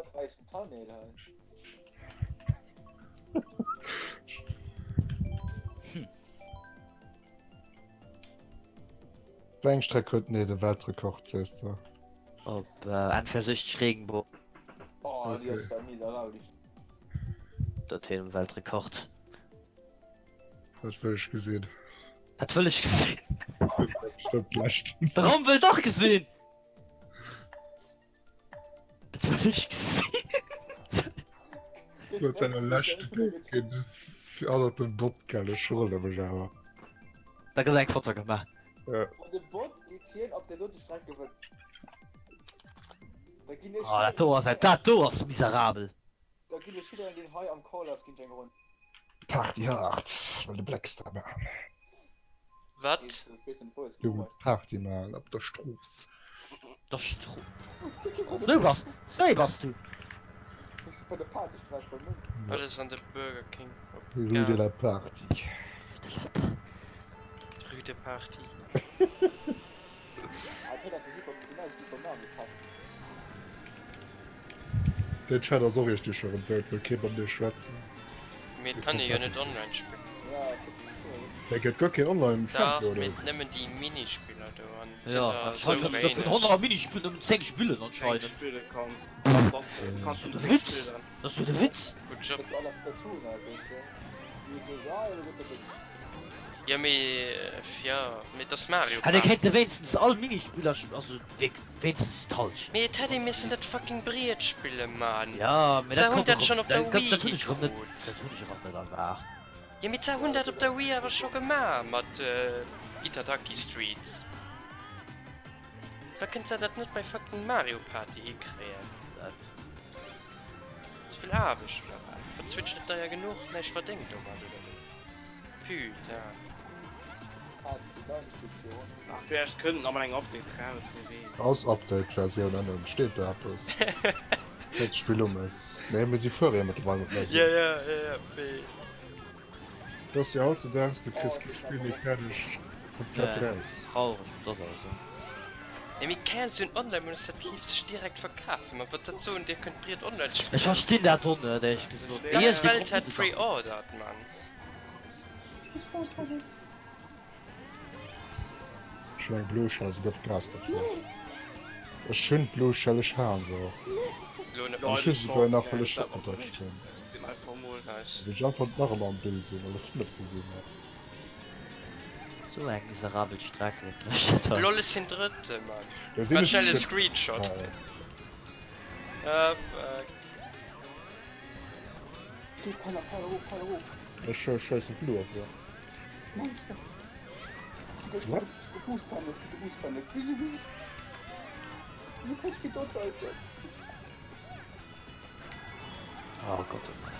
Wéi eng Streck huet nee de Weltrekord, sees de?
Op N64 Regenbogen.
Okay.
Dat huet den Weltrekord.
Dat wëll ech gesinn.
Dat wëll ech gesinn.
Bestëmmt lescht.
De Rom wëll dach gesinn. Dat wëll ech gesinn.
Huet seine leschte Géint fir annert dem Bot gell, ech schrolle mech awer.
Da gëtt eng Foto gemaach.
Ja.
De Bot geet hien op der dote Streck gewënnt. Da ginn ech.
Oh, dat do ass, dat do ass miserabel.
Da ginn ech jiddereen deen hei am Call ass ginn ech eng Ronn.
Party hard, well de Blackstar maachen.
Wat?
Du wëlls Party maachen op der Strooss.
Der Strooss? Sou bass, sou ee bass du.
Alles an de Burger King op
Rue de la Party.
Rue de Party.
Den Chat ass och iergdwi scho rem dout, wëll kee mat mir schwätzen.
Mee et kann ee jo net online spillen.
Hei gëtt guer keen online
Dach,
Friendly oder
mee
esou.
nëmmen déi Minispiller do an et
Jo,
sinn der
anscheinend
sou
kannst du vun
wéineg.
100 Minispiller nëmmen 10 spillen anscheinend.
Pff,
Das ass jo de Witz! Das ass jo de Witz!
Good job. Jo mee jo mee et ass Mario
Hätt ee
Party.
kéinte wéinstens all Minispiller sp also wéinstens d'Halschent.
Mee et hätt ee missen dat fucking Briet spillen Mann.
Ja mee
Se
dat
hunn
konnt
dat
och
schonn op der
dat
Wii
dat hunn ech erëm net
hikrut.
dat hunn ech erëm net erwaart.
Jo mee se hunn dat op der Wii awer scho gemaach mat Itadaki Streets. Wat kënnt se dat net bei fucking Mario Party hikréien? Ze vill Aarbecht oder wat? War d'Switch net deier genuch? Näischt verdéngt domat oder wéi? Putain.
Ach vläicht kënnt nach mol eng Update raus, wee weess.
Ass Update Versioun änneren, steet do eppes? Wéi d'Spill um ass? Nee mir si fuere jo mëttlerweil mat
Ja ja ja ja mee.
Dat ass jo hautzedaags, du kriss kee Spill méi fäerdeg komplett
Nee,
raus.
traureg, dat ass awer esou.
Nee mee 15 hunn online Modus, dat géif sech direkt verkafen. Ma wat dat soen, dir kënnt d'Briet online
Ech
spillen.
verstinn dat och net éierlech gesot. Déi
D'ganz
iergendwéi
Welt
brauchen
hat
se dach.
pre-ordered, Mann.
Ech hunn eng blo Schell, se gouf Gas derfir. Ech hunn d'blo Schell, ech halen se och.
Lo net
An
méi.
ech hu se souguer nach, well ech Shot gedodged hunn.
Sinn einfach mol.
Nice.
Well ech einfach nach ëmmer am Bild sinn, well ech Fënnefte sinn.
Sou eng miserabel Streck wierklech dat hei.
Lol ech sinn Drëtte, Mann.
Do sinn
Wat
ech
schnell e
schon.
Screenshot.
Hei.
Ah fuck.
Ech schéissen d'Blo op, jo. What?
Oh Gott, oh Gott.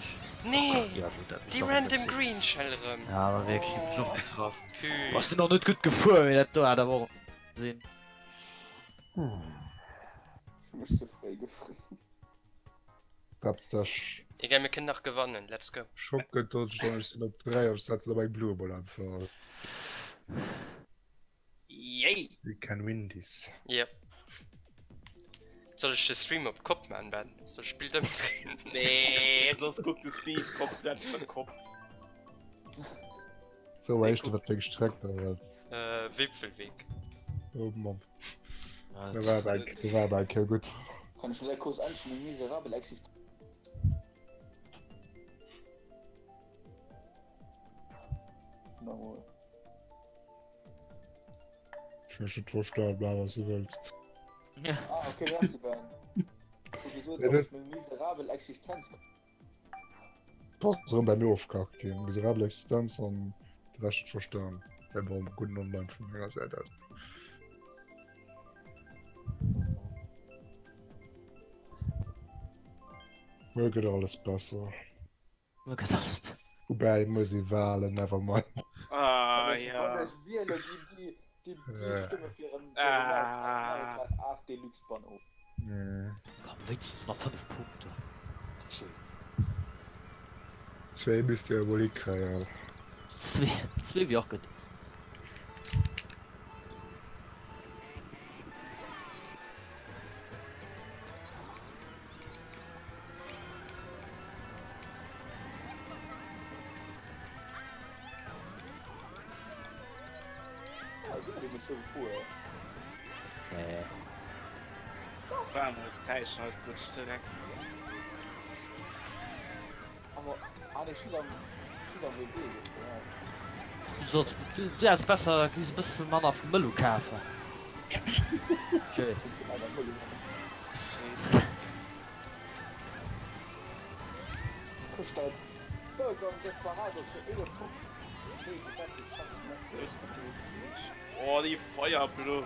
Nee!
Ja, gut, dat
Déi random green Shell erëm.
Ja, awer wierklech, déi huet mech och getraff.
Pü.
Bass du nach net gutt gefuer, mee dat do hat awer och sinn.
Egal, mir kënnen nach gewannen, let's go.
Schock gedodged an ech sinn op 3 an ech setzen op eng Blue emol einfach.
Yay!
We can win this.
Yep. Soll ech de Stream op Kopp man, Ben? Soll ech d'Bild ëmdréinen?
Nee, soss kuckt de Steve komplett verkoppt.
So, weißt du, wat fir eng Streck dat ass?
Äh, Wipfelweg.
Oh Mann. Da war aber eng, da war aber eng Kéier gutt.
Kann ech net kurz endlich meng miserabel Existenz. Normal.
Ech hun net verstan, bla was du wëlls.
Ja.
Ah, okay, merci Ben. Sowieso
Ja, das-
meng miserabel Existenz.
Passt erëm bei mir ofgehackt ginn. Miserabel Existenz an de Rescht net verstan. Wär mer um gudden Online vun menger Säit aus. Muer gëtt alles besser.
Muer gëtt alles besser.
Woubäi, muer si Walen, never mind.
Ah,
Wann ech,
ja.
wann ech wiele ginn déi, déi, déi
Ja.
Stëmme fir en
Ah.
Mario Kart 8 Deluxe Bann of.
Nee.
Komm, wéinstens nach 5 Punkte. Schön.
Zwéi misst Dir emol hikréien.
Zwee, zwee wier och gutt. Du solls, du häss besser giss e bësse manner vum Mëllo kafen.
Oh, déi Feierblo.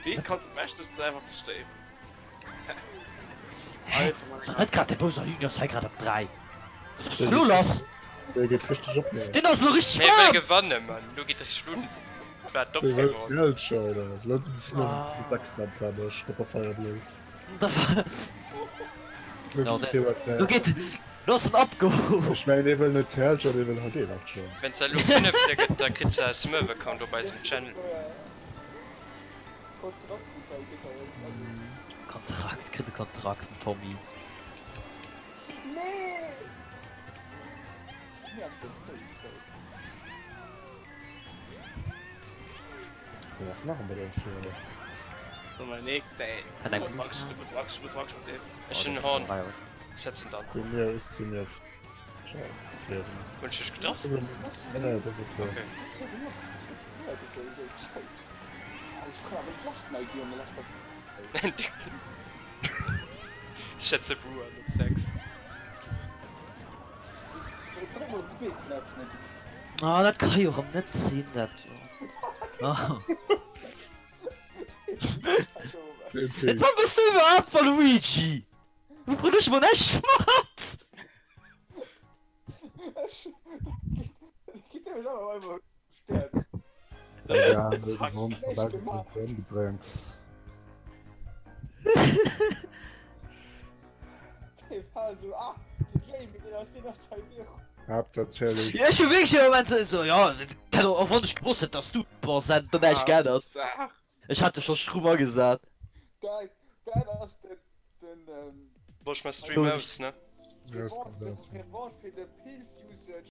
Wéi kanns du mächteg ze einfach ze stéiwen?
Hä? Ass net grad de Bowser Junior hei grad op 3? Wat ass elo lass?
Dee geet richteg op, nee.
Deen ass elo richteg
Mee wëll
waarm!
gewannen, Mann. Lo geet richteg un. War
Dee wëll
d'Opféierung.
d'Geld scheiden. Lo de 6 Match hat ech mat der Feierblo.
Lo geet lo ass en abgehoben.
Ech mengen dee wëll net d'Geld, dee wëll halt ee schon.
Wenn se elo Fënnefte gëtt, da kritt se e Smurf-Account op eisem Channel.
Kontrakt, kritt e Kontrakt vum Tommy.
Dat ass nach emol eng Fro.
Ech hunn en Horn. Ech setzen dann.
Zu mir ist zu mir.
Hunn ech dech getraff?
Nee, nee, dat ass okay.
Okay. Ech setze Boo an op 6.
Ah, dat ka jo rëm net sinn, dat do. Wann bist du iwwerhaapt Waluigi? Wou krut ech mol näischt mat?
Haaptsächlech.
Jo ech hu wierklech am Moment esou, jo dat och wann ech gewosst hätt dass du et bass, hätt et näischt geännert. Ech hat dech scho schrumm agesat.
Dat ass den
Boah, ech mach Stream aus, ne?
Ja, das kann sein.
Revanche fir de Pilz Usage.